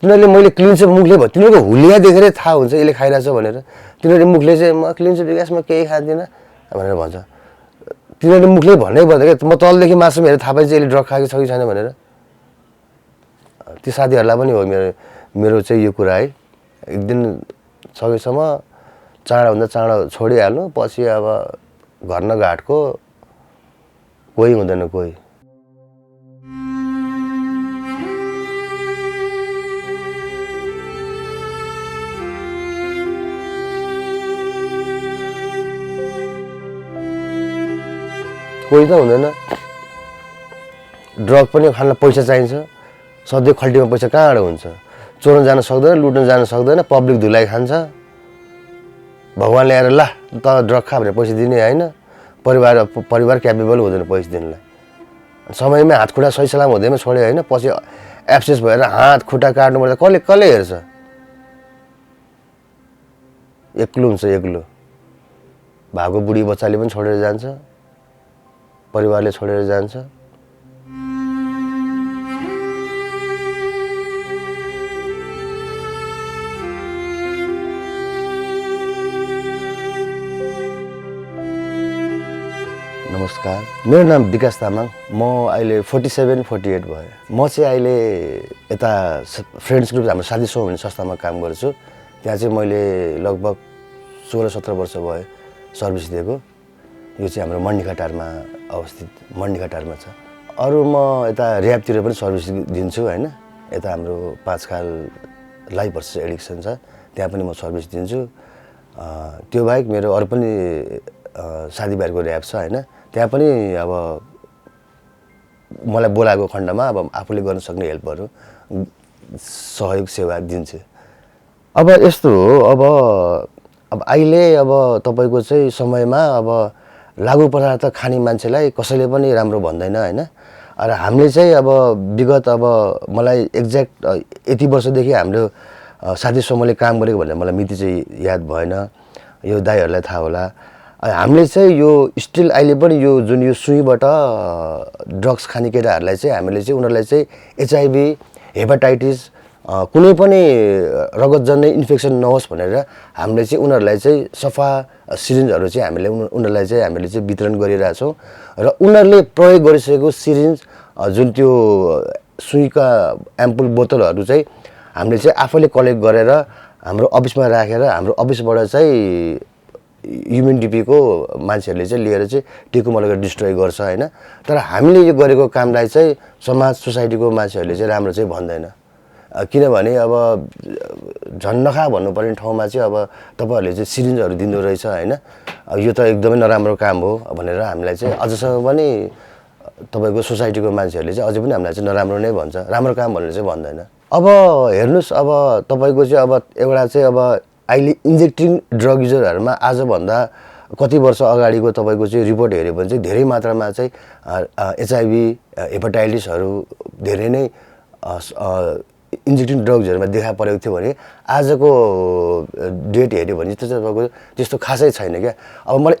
तिनीहरूले मैले क्लिन्छ मुखले भयो तिनीहरूको हुलिया देखेरै थाहा हुन्छ यसले खाइरहेछ भनेर तिनीहरूले मुखले चाहिँ म क्लिन्छ विकास म केही खाँदिनँ भनेर भन्छ तिनीहरूले मुखले भन्नै पर्दैन क्या म तलदेखि मासुमा हेरेर थाहा पाइन्छ यसले ड्रग खाएको छ कि छैन भनेर ती साथीहरूलाई पनि हो मेरो चाहिँ यो कुरा है एक दिन सकेसम्म चाँडोभन्दा चाँडो छोडिहाल्नु पछि अब घर न घाटको कोही हुँदैन कोही कोही त हुँदैन ड्रग पनि खान पैसा चाहिन्छ सधैँ खल्टीमा पैसा कहाँबाट हुन्छ चोर्न जान सक्दैन लुट्न जान सक्दैन पब्लिक धुलाई खान्छ भगवान्ले आएर ला त ड्रग खा भनेर पैसा दिने होइन परिवार क्यापेबल हुँदैन पैसा दिनलाई समयमै हात खुट्टा सही सलाम हुँदैमा छोड्यो होइन पछि एब्सेस भएर हात खुट्टा काट्नु पर्दा कसले हेर्छ एक्लो हुन्छ एक्लो भएको बुढी बच्चाले पनि छोडेर जान्छ परिवारले छोडेर जान्छ नमस्कार मेरो नाम विकास तामाङ म अहिले 47-48 भयो म चाहिँ अहिले यता फ्रेन्ड्स ग्रुप हाम्रो साथी सो भन्ने संस्थामा काम गर्छु त्यहाँ चाहिँ मैले लगभग 16-17 वर्ष भयो सर्भिस दिएको यो चाहिँ हाम्रो मण्डिकाटारमा अवस्थित मण्डिकाटारमा छ अरू म यता ऱ्याबतिर पनि सर्भिस दिन्छु होइन यता हाम्रो 5 खाल लाइफ भर्सेस एडिक्सन छ त्यहाँ पनि म सर्भिस दिन्छु त्यो बाहेक मेरो अरू पनि साथीभाइहरूको ऱ्याब छ होइन त्यहाँ पनि अब मलाई बोलाएको खण्डमा अब आफूले गर्न सक्ने हेल्पहरू सहयोग सेवा दिन्छु अब यस्तो हो अब अहिले अब तपाईको चाहिँ समयमा अब लागु पदार्थ खाने मान्छेलाई कसैले पनि राम्रो भन्दैन हैन र हामीले चाहिँ अब विगत अब मलाई एक्ज्याक्ट यति वर्षदेखि हाम्रो साथी समूहले काम गरेको भन्ने मलाई मिति चाहिँ याद भएन यो दाइहरुलाई थाहा होला हामीले चाहिँ यो स्टिल अहिले पनि यो जुन यो सुईबाट ड्रग्स खाने केटाहरुलाई चाहिँ हामीले चाहिँ उनीहरुलाई चाहिँ एचआईभी हेपाटाइटिस कुनै पनि रगतजन्य इन्फेक्सन नहोस् भनेर हामीले चाहिँ उनीहरुलाई चाहिँ सफा सिरिन्जहरु चाहिँ उनीहरुलाई चाहिँ हामीले चाहिँ वितरण गरिरहेछौं र उनीहरुले प्रयोग गरिसकेको सिरिन्ज जुन त्यो सुईका एम्पुल बोतलहरु चाहिँ हामीले चाहिँ आफैले कलेक्ट गरेर हाम्रो अफिसमा राखेर हाम्रो अफिसबाट चाहिँ ह्युमन को मान्छेहरुले चाहिँ लिएर चाहिँ टिकुमा लगेर डिस्ट्रोय गर्छ हैन तर हामीले यो गरेको कामलाई चाहिँ समाज सोसाइटीको मान्छेहरुले चाहिँ राम्रो चाहिँ भन्दैन किनभने अब झन्नखा भन्नुपर्ने ठाउँमा चाहिँ अब तपाईहरुले चाहिँ सिरिन्जहरु दिँदो रहेछ हैन यो त एकदमै नराम्रो काम हो भनेर हामीलाई चाहिँ अझसम्म पनि तपाईको सोसाइटीको मान्छेहरुले चाहिँ अझै पनि हामीलाई चाहिँ नराम्रो नै भन्छ राम्रो काम भनेर चाहिँ भन्दैन अब हेर्नुस् अब तपाईको चाहिँ अब एउटा चाहिँ अब अहिले इन्जेक्टिङ ड्रग युजरहरुमा आज भन्दा कति वर्ष अगाडिको तपाईको चाहिँ रिपोर्ट हेर्यो भने चाहिँ धेरै मात्रामा चाहिँ एचआईभी हेपाटाइटिसहरु धेरै नै इन्जेक्टिङ ड्रग्सहरुमा देखा परेको थियो भने आजको डेट हेर्यो भने तपाईको त्यस्तो खासै छैन क्या अब मलाई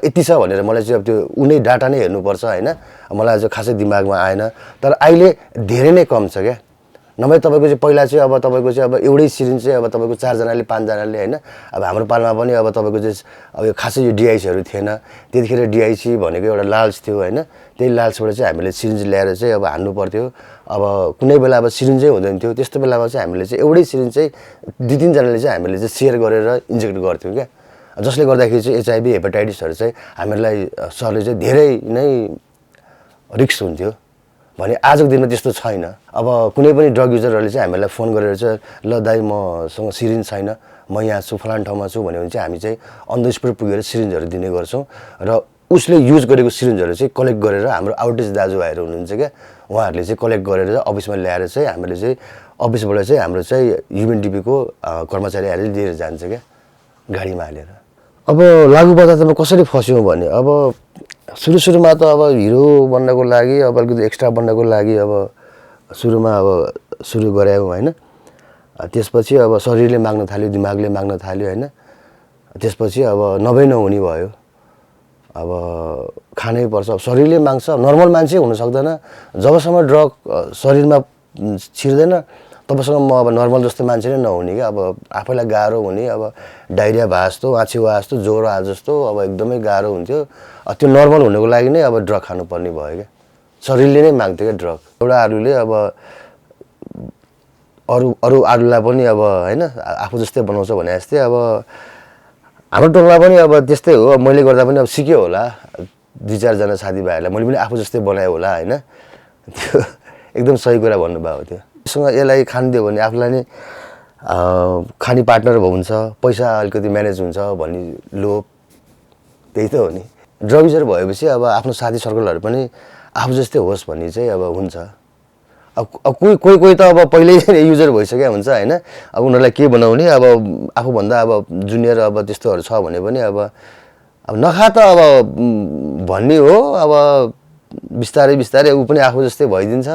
यति छ भनेर मलाई चाहिँ अब त्यो उनै डाटा नै हेर्नुपर्छ हैन मलाई आज खासै दिमागमा आएन तर अहिले धेरै नै कम छ क्या नभए तपाईको चाहिँ पहिला चाहिँ अब तपाईको चाहिँ अब एउटै सिरिन्ज चाहिँ अब तपाईको 4 जनाले 5 जनाले हैन अब हाम्रो पालमा पनि अब तपाईको चाहिँ अब यो खासै यो डीआईसीहरु थिएन त्यतिखेर डीआईसी भनेको एउटा लाल्च थियो हैन त्यही लाल्चबाट चाहिँ हामीले सिरिन्ज ल्याएर चाहिँ अब हान्नु पर्थ्यो अब कुनै बेला अब सिरिन्जै हुँदैन थियो त्यस्तो बेलामा चाहिँ हामीले चाहिँ एउटै सिरिन्ज चाहिँ 2-3 जनाले चाहिँ हामीले चाहिँ शेयर गरेर इन्जेक्ट गर्थ्यौं क्या जसले गर्दाखेरि चाहिँ एचआईभी हेपाटाइटिसहरु चाहिँ हामीलाई सरले चाहिँ धेरै नै रिस्क हुन्थ्यो भने आजको दिनमा त्यस्तो छैन अब कुनै पनि ड्रग युजरहरुले चाहिँ हामीलाई फोन गरेर चाहिँ ल दाइ मसँग सिरिन्ज छैन म यहाँ छु फलान ठाउँमा छु भन्यो भने चाहिँ हामी चाहिँ अन द स्पट पुगेर सिरिन्जहरु दिने गर्छौं र उसले युज गरेको सिरिन्जहरु चाहिँ कलेक्ट गरेर हाम्रो आउटेज दाजुभाइहरु हुनुहुन्छ के उहाँहरुले चाहिँ कलेक्ट गरेर अफिसमा ल्याएर चाहिँ हामीले चाहिँ अफिसबाट चाहिँ हाम्रो चाहिँ ह्युमन को कर्मचारीहरुले लिएर जान्छ के गाडीमा हालेर अब लागु पदार्थमा कसरी फस्यौं भने अब सुरुमा त अब हिरो बन्नको लागि अब अलिकति एक्स्ट्रा बन्नको लागि अब सुरुमा अब सुरु गरायौं हैन त्यसपछि अब शरीरले माग्न थाल्यो दिमागले माग्न थाल्यो हैन त्यसपछि अब नभई नहुने भयो अब खानै पर्छ शरीरले माग्छ नर्मल मान्छे हुन सक्दैन जबसम्म ड्रग शरीरमा छिर्दैन तपाईँसँग म अब नर्मल जस्तो मान्छे नै नहुने कि अब आफैलाई गाह्रो हुने अब डाइरिया भए जस्तो आँची भए जस्तो ज्वरो आए जस्तो अब एकदमै गाह्रो हुन्थ्यो त्यो नर्मल हुनुको लागि नै अब ड्रग खानुपर्ने भयो क्या शरीरले नै माग्थ्यो क्या ड्रग एउटा आरूले अब अरू आरूलाई पनि अब होइन आफू जस्तै बनाउँछ भने जस्तै अब हाम्रो टोलमा पनि अब त्यस्तै हो मैले गर्दा पनि अब सिक्यो होला 2-4 जना साथीभाइहरूलाई मैले पनि आफू जस्तै बनाएँ होला होइन त्यो एकदम सही कुरा भन्नुभएको थियो सँग यसलाई खान दियो भने आफूलाई नै खाने पार्टनर हुन्छ पैसा अलिकति म्यानेज हुन्छ भन्ने लोभ त्यही त हो नि ड्रग युजर भएपछि अब आफ्नो साथी सर्कलहरू पनि आफू जस्तै होस् भन्ने चाहिँ अब हुन्छ अब कोही त अब पहिल्यै युजर भइसक्यो हुन्छ होइन अब उनीहरूलाई के बनाउने अब आफूभन्दा अब जुनियर अब त्यस्तोहरू छ भने पनि अब नखा त अब भन्ने हो अब बिस्तारै बिस्तारै ऊ पनि आफू जस्तै भइदिन्छ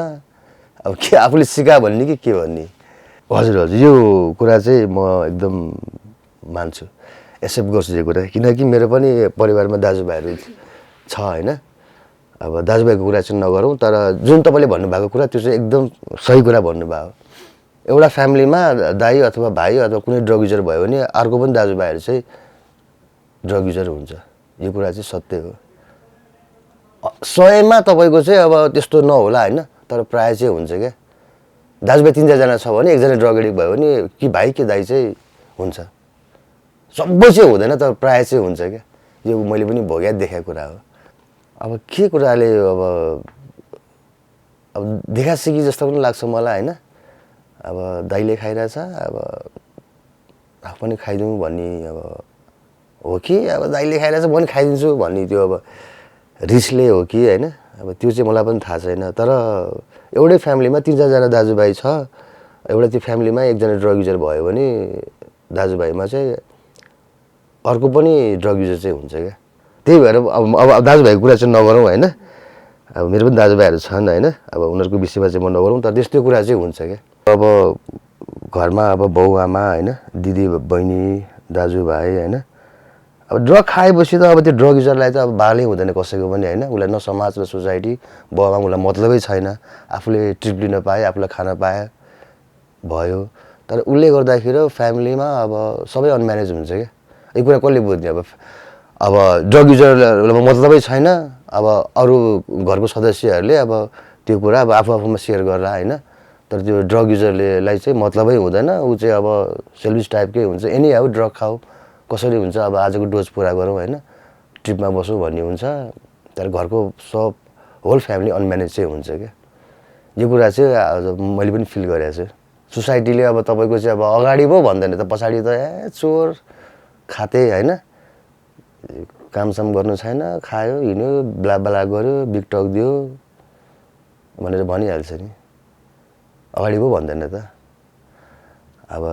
अब के आफूले सिका भन्ने कि के भन्ने हजुर हजुर यो कुरा चाहिँ म एकदम मान्छु एक्सेप्ट गर्छु यो कुरा किनकि मेरो पनि परिवारमा दाजुभाइहरू छ होइन अब दाजुभाइको कुरा चाहिँ नगरौँ तर जुन तपाईँले भन्नुभएको कुरा त्यो चाहिँ एकदम सही कुरा भन्नुभयो एउटा फ्यामिलीमा दाइ अथवा भाइ अथवा कुनै ड्रग युजर भयो भने अर्को पनि दाजुभाइहरू चाहिँ ड्रग युजर हुन्छ यो कुरा चाहिँ सत्य हो 100मा तपाईँको चाहिँ अब त्यस्तो नहोला होइन तर प्रायः चाहिँ हुन्छ क्या दाजुभाइ 3-4 जना छ भने एकजना ड्रग एडिक्ट भयो भने कि भाइ कि दाइ चाहिँ हुन्छ सबै चाहिँ हुँदैन तर प्रायः चाहिँ हुन्छ क्या यो मैले पनि भोग्या देखेको कुरा हो अब के कुराले अब देखा सिकी जस्तो पनि लाग्छ मलाई होइन अब दाइले खाइरहेछ अब आफू पनि खाइदिउँ भन्ने अब हो कि अब दाइले खाइरहेछ म पनि खाइदिन्छु भन्ने त्यो अब रिसले हो कि होइन अब त्यो चाहिँ मलाई पनि थाहा छैन तर एउटै फ्यामिलीमा 3-4 जना दाजुभाइ छ एउटा त्यो फ्यामिलीमा एकजना ड्रग युजर भयो भने दाजुभाइमा चाहिँ अर्को पनि ड्रग युजर चाहिँ हुन्छ क्या त्यही भएर अब दाजुभाइको कुरा चाहिँ नगरौँ होइन अब मेरो पनि दाजुभाइहरू छन् होइन अब उनीहरूको विषयमा चाहिँ म नगरौँ तर त्यस्तो कुरा चाहिँ हुन्छ क्या अब घरमा अब बाउ आमा होइन दिदी बहिनी दाजुभाइ होइन अब ड्रग खाएपछि त अब त्यो ड्रग युजरलाई त अब बालै हुँदैन कसैको पनि होइन उसलाई न समाज न सोसाइटी बाउ आमा उसलाई मतलबै छैन आफूले ट्रिट लिन पाए आफूलाई खान पाए भयो तर उसले गर्दाखेरि फ्यामिलीमा अब सबै अनम्यानेज हुन्छ क्या यो कुरा कसले बुझ्ने अब ड्रग युजरलाई मतलबै छैन अब अरू घरको सदस्यहरूले अब त्यो कुरा अब आफूमा सेयर गर्ला होइन तर त्यो ड्रग युजरलाई चाहिँ मतलबै हुँदैन ऊ चाहिँ अब सेल्फिस टाइपकै हुन्छ एनी हाउ ड्रग खाऊ कसरी हुन्छ अब आजको डोज पुरा गरौँ होइन ट्रिपमा बसौँ भन्ने हुन्छ तर घरको सब होल फ्यामिली अनम्यानेज चाहिँ हुन्छ क्या यो कुरा चाहिँ मैले पनि फिल गरेको छु सोसाइटीले अब तपाईँको चाहिँ अब अगाडि पो भन्दैन त पछाडि त चोर खाते होइन कामसाम गर्नु छैन खायो हिँड्यो ब्ला गर्यो बिगटक दियो भनेर भनिहाल्छ नि अगाडि पो भन्दैन त अब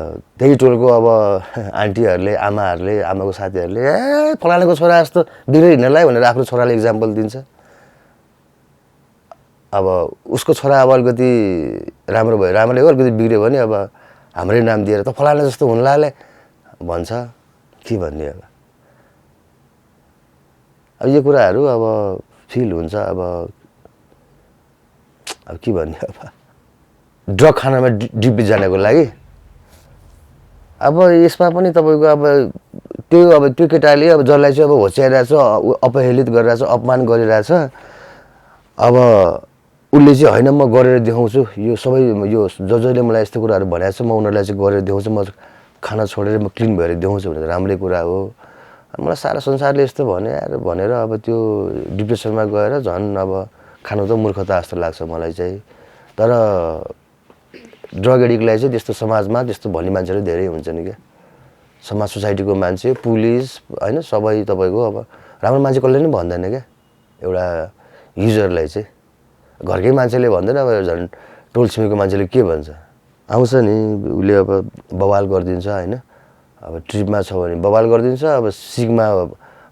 त्यही टोलको अब आन्टीहरूले आमाहरूले आमाको साथीहरूले फलानाको छोरा जस्तो बिग्रेर हिँड्नलाई भनेर आफ्नो छोराले इक्जाम्पल दिन्छ अब उसको छोरा अब अलिकति राम्रो भयो राम्रै हो अलिकति बिग्रियो भने अब हाम्रै नाम दिएर त फलाना जस्तो हुनलाले भन्छ के भन्ने अब यो कुराहरू अब फिल हुन्छ अब के भन्ने अब ड्रग खानामा डिपली जानको लागि अब यसमा पनि तपाईँको अब त्यो केटाले अब जसलाई चाहिँ अब होच्याइरहेछ अपहेलित गरिरहेछ अपमान गरिरहेछ अब उसले चाहिँ होइन म गरेर देखाउँछु यो सबै यो जसले मलाई यस्तो कुराहरू भनेको छ म उनीहरूलाई चाहिँ गरेर देखाउँछु म खाना छोडेर म क्लिन भएर देखाउँछु भने राम्रै कुरा हो मलाई सारा संसारले यस्तो भनेर अब त्यो डिप्रेसनमा गएर झन् अब खानु त मूर्खता जस्तो लाग्छ मलाई चाहिँ तर ड्रग एडिक्टलाई चाहिँ त्यस्तो समाजमा त्यस्तो भन्ने मान्छेहरू धेरै हुन्छ नि क्या समाज सोसाइटीको मान्छे पुलिस होइन सबै तपाईँको अब राम्रो मान्छे कसले पनि भन्दैन क्या एउटा युजरलाई चाहिँ घरकै मान्छेले भन्दैन अब झन् टोल छिमेकीको मान्छेले के भन्छ आउँछ नि उसले अब बवाल गरिदिन्छ होइन अब ट्रिपमा छ भने बवाल गरिदिन्छ अब सिकमा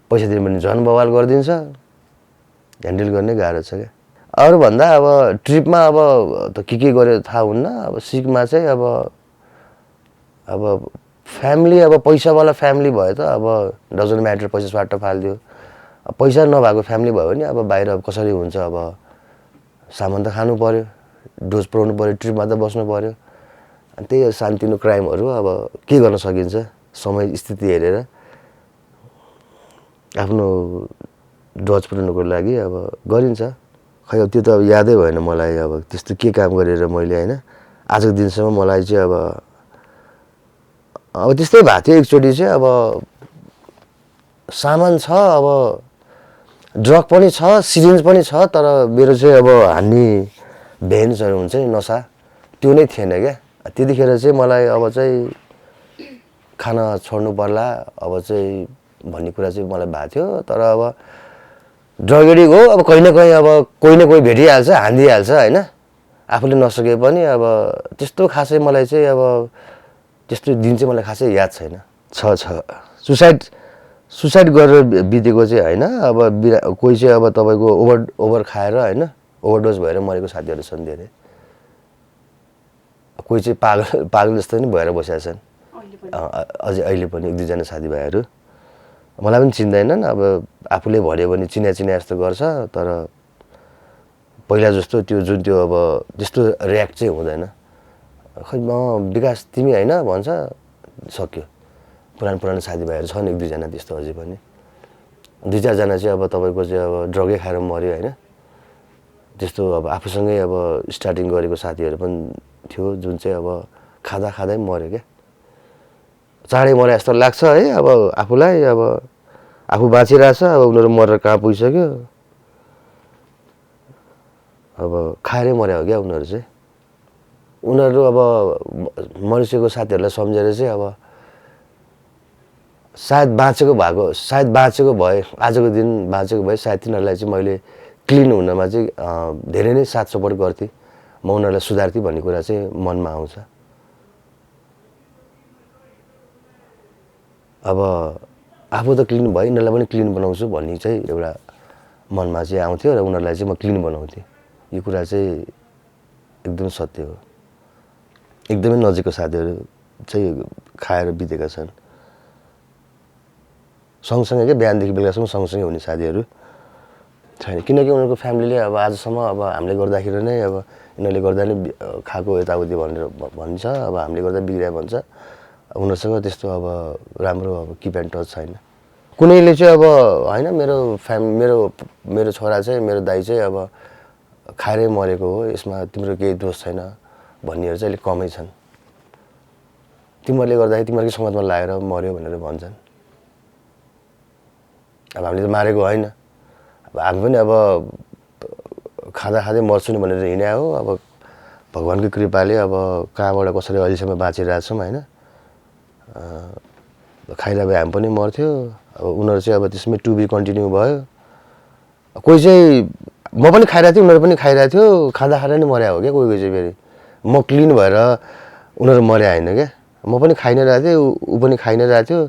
पैसा दिनु भने झन् बवाल गरिदिन्छ ह्यान्डल गर्ने गाह्रो छ क्या अरूभन्दा अब ट्रिपमा अब त के गर्यो थाहा हुन्न अब सिकमा चाहिँ अब फ्यामिली अब पैसावाला फ्यामिली भयो त अब डजन्ट म्याटर पैसा स्वाट फालिदियो पैसा नभएको फ्यामिली भयो भने अब बाहिर अब कसरी हुन्छ अब सामान त खानु पऱ्यो डोज पुऱ्याउनु पऱ्यो ट्रिपमा त बस्नु पऱ्यो अनि त्यही सानोतिनो क्राइमहरू अब के गर्न सकिन्छ समय स्थिति हेरेर आफ्नो डज पुर्याउनुको लागि अब गरिन्छ। खै अब त्यो त अब यादै भएन मलाई अब त्यस्तो के काम गरेर मैले होइन आजको दिनसम्म मलाई चाहिँ अब त्यस्तै भएको थियो एकचोटि चाहिँ अब सामान छ अब ड्रग पनि छ सिरिन्ज पनि छ तर मेरो चाहिँ अब हान्ने भेन्सहरू हुन्छ नि नसा त्यो नै थिएन क्या। त्यतिखेर चाहिँ मलाई अब चाहिँ खाना छोड्नु पर्ला अब चाहिँ भन्ने कुरा चाहिँ मलाई भएको थियो। तर अब ड्रग एडिक्ट हो अब कहीँ न कहीँ अब कोही न कोही भेटिहाल्छ हानिदिइहाल्छ होइन आफूले नसके पनि अब त्यस्तो खासै मलाई चाहिँ अब त्यस्तो दिन चाहिँ मलाई खासै याद छैन। सुसाइड गरेर बितेको चाहिँ होइन अब कोही चाहिँ अब तपाईँको ओभर खाएर होइन ओभरडोज भएर मरेको साथीहरू छन् धेरै। कोही चाहिँ पागल जस्तो पनि भएर बसेका छन् अझै अहिले पनि 1-2 जना साथीभाइहरू मलाई पनि चिन्दैनन्। अब आफूले भन्यो भने चिना जस्तो गर्छ तर पहिला जस्तो त्यो जुन त्यो अब त्यस्तो रियाक्ट चाहिँ हुँदैन। खै विकास तिमी होइन भन्छ सक्यो। पुरानो साथीभाइहरू छन् 1-2 जना त्यस्तो अझै पनि 2-4 जना चाहिँ अब तपाईँको चाहिँ अब ड्रगै खाएर मऱ्यो होइन त्यस्तो अब आफूसँगै अब स्टार्टिङ गरेको साथीहरू पनि थियो जुन चाहिँ अब खाँदै मऱ्यो क्या। चाँडै मरे जस्तो लाग्छ है अब आफूलाई अब आफू बाँचिरहेछ अब उनीहरू मरेर कहाँ पुगिसक्यो अब खाएरै मर्यो हो क्या उनीहरू चाहिँ। उनीहरू अब मरिसकेको साथीहरूलाई सम्झेर चाहिँ अब सायद बाँचेको भए आजको दिन बाँचेको भए सायद तिनीहरूलाई चाहिँ मैले क्लिन हुनमा चाहिँ धेरै नै साथ सपोर्ट गर्थेँ म उनीहरूलाई सुधार्थेँ भन्ने कुरा चाहिँ मनमा आउँछ। अब आफू त क्लिन भयो यिनीहरूलाई पनि क्लिन बनाउँछु भन्ने चाहिँ एउटा मनमा चाहिँ आउँथ्यो र उनीहरूलाई चाहिँ म क्लिन बनाउँथेँ। यो कुरा चाहिँ एकदम सत्य हो। एकदमै नजिकको साथीहरू चाहिँ खाएर बितेका छन् सँगसँगै क्या बिहानदेखि बेलुकासम्म सँगसँगै हुने साथीहरू छैन किनकि उनीहरूको फ्यामिलीले अब आजसम्म अब हामीले गर्दाखेरि नै अब यिनीहरूले गर्दा नै खाएको यताउति भनेर भन्छ अब हामीले गर्दा बिग्रिया भन्छ। उनीहरूसँग त्यस्तो अब राम्रो अब किप एन्ड टच छैन। कुनैले चाहिँ अब होइन मेरो छोरा चाहिँ मेरो दाइ चाहिँ अब खाएरै मरेको हो यसमा तिम्रो केही दोष छैन भन्नेहरू चाहिँ अलिक कमै छन्। तिमीहरूले गर्दाखेरि तिमीहरूकै समाजमा लागेर मर्यो भनेर भन्छन्। अब हामीले त मारेको होइन अब हामी पनि अब खाँदै मर्छु नि भनेर हिँडे हो। अब भगवान्को कृपाले अब कहाँबाट कसरी अहिलेसम्म बाँचिरहेछौँ होइन खाइरहे भए हामी पनि मर्थ्यो। अब उनीहरू चाहिँ अब त्यसमै टु बी कन्टिन्यू भयो। कोही चाहिँ म पनि खाइरहेको थिएँ उनीहरू पनि खाइरहेको थियो खाँदा नै मर्या हो क्या कोही चाहिँ फेरि म क्लिन भएर उनीहरू मर्या होइन क्या म पनि खाइ नै रहेको थिएँ ऊ पनि खाइ नै रहेको थियो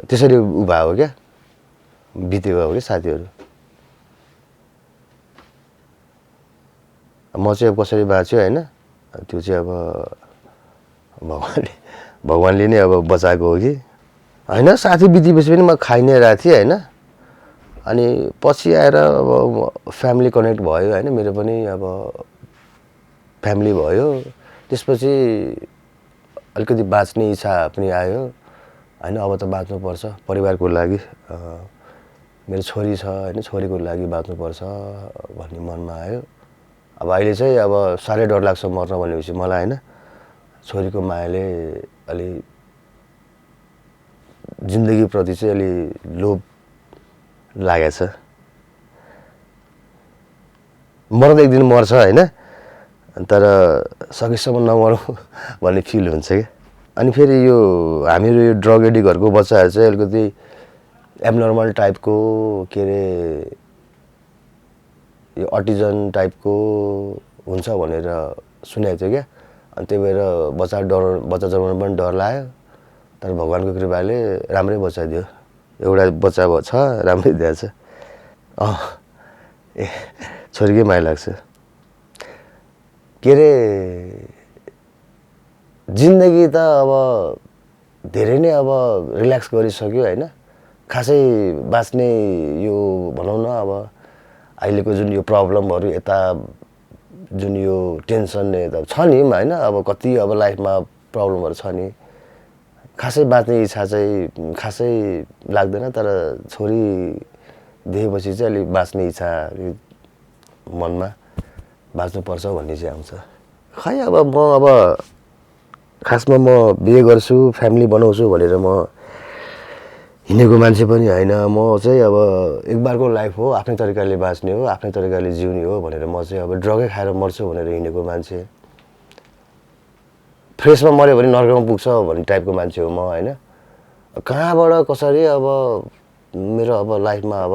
त्यसरी ऊ भयो क्या बितेको हो क्या साथीहरू। म चाहिँ अब कसरी बाँच्यो होइन त्यो चाहिँ अब भगवान्ले नै अब बचाएको हो कि होइन। साथी बितेपछि पनि म खाइ नै रहेको थिएँ होइन अनि पछि आएर अब फ्यामिली कनेक्ट भयो होइन मेरो पनि अब फ्यामिली भयो त्यसपछि अलिकति बाँच्ने इच्छा पनि आयो होइन। अब त बाँच्नुपर्छ परिवारको लागि मेरो छोरी छ होइन छोरीको लागि बाँच्नुपर्छ भन्ने मनमा आयो। अब अहिले चाहिँ अब साह्रै डर लाग्छ मर्न भनेपछि मलाई होइन छोरीको मायाले अलि जिन्दगीप्रति चाहिँ अलि लोभ लागेको छ। मर्न त एक दिन मर्छ होइन तर सकेसम्म नमरौँ भन्ने फिल हुन्छ क्या। अनि फेरि यो हामीहरू यो ड्रग एडिक्टहरूको बच्चाहरू चाहिँ अलिकति एबनर्मल टाइपको के अरे यो अटिजम टाइपको हुन्छ भनेर सुनेको थियो क्या। अनि त्यही भएर बच्चा जन्माउनु पनि डर लाग्यो तर भगवान्को कृपाले राम्रै बचाइदियो। एउटा बच्चा छ राम्रै दिएछ। छोरीकै माया लाग्छ के अरे जिन्दगी त अब धेरै नै अब रिल्याक्स गरिसक्यो होइन खासै बाँच्ने यो भनौँ न अब अहिलेको जुन यो प्रब्लमहरू यता जुन यो टेन्सन छ नि होइन अब कति अब लाइफमा प्रब्लमहरू छ नि खासै बाँच्ने इच्छा चाहिँ खासै लाग्दैन तर छोरी देखेपछि चाहिँ अलिक बाँच्ने इच्छा मनमा बाँच्नुपर्छ भन्ने चाहिँ आउँछ खै अब म अब खासमा म बिहे गर्छु फ्यामिली बनाउँछु भनेर म हिँडेको मान्छे पनि होइन म चाहिँ अब एक बारको लाइफ हो आफ्नै तरिकाले बाँच्ने हो आफ्नै तरिकाले जिउने हो भनेर म चाहिँ अब ड्रगै खाएर मर्छु भनेर हिँडेको मान्छे फ्रेसमा मऱ्यो भने नर्कमा पुग्छ भन्ने टाइपको मान्छे हो म होइन कहाँबाट कसरी अब मेरो अब लाइफमा अब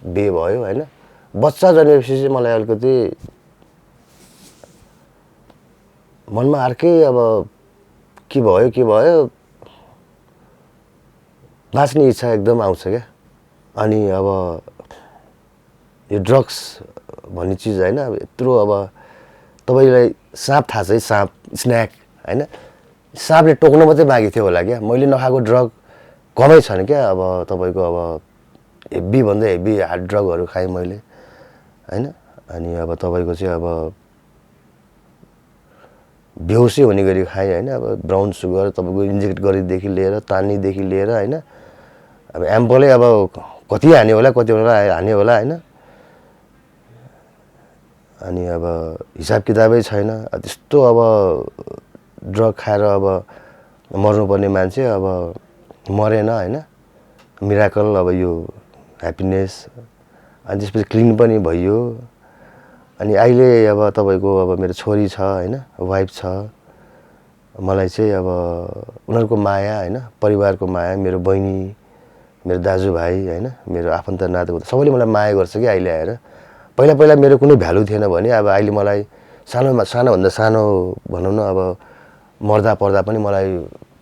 बिहे भयो होइन बच्चा जन्मेपछि चाहिँ मलाई अलिकति मनमा अर्कै अब के भयो बाँच्ने इच्छा एकदम आउँछ क्या अनि अब यो ड्रग्स भन्ने चिज होइन अब यत्रो अब तपाईँलाई साँप थाहा छ है साँप स्न्याक होइन साँपले टोक्न मात्रै बाँकी थियो होला क्या मैले नखाएको ड्रग कमै छन् क्या अब तपाईँको अब हेभी भन्दा हेभी हार्ड ड्रगहरू खाएँ मैले होइन अनि अब तपाईँको चाहिँ अब बेहोसी हुने गरी खाएँ होइन अब ब्राउन सुगर तपाईँको इन्जेक्ट गरेदेखि लिएर तान्नेदेखि लिएर होइन अब एम्पलै अब कति हान्यो होला हान्यो होला होइन अनि अब हिसाब किताबै छैन त्यस्तो अब ड्रग खाएर अब मर्नुपर्ने मान्छे अब मरेन होइन मिराकल अब यो ह्याप्पिनेस अनि त्यसपछि क्लिन पनि भइयो अनि अहिले अब तपाईँको अब मेरो छोरी छ होइन वाइफ छ मलाई चाहिँ अब उनीहरूको माया होइन परिवारको माया मेरो बहिनी मेरो दाजुभाइ होइन मेरो आफन्त नाता सबैले मलाई माया गर्छ कि अहिले आएर पहिला मेरो कुनै भ्यालु थिएन भने अब अहिले मलाई सानोभन्दा सानो भनौँ न अब मर्दा पर्दा पनि मलाई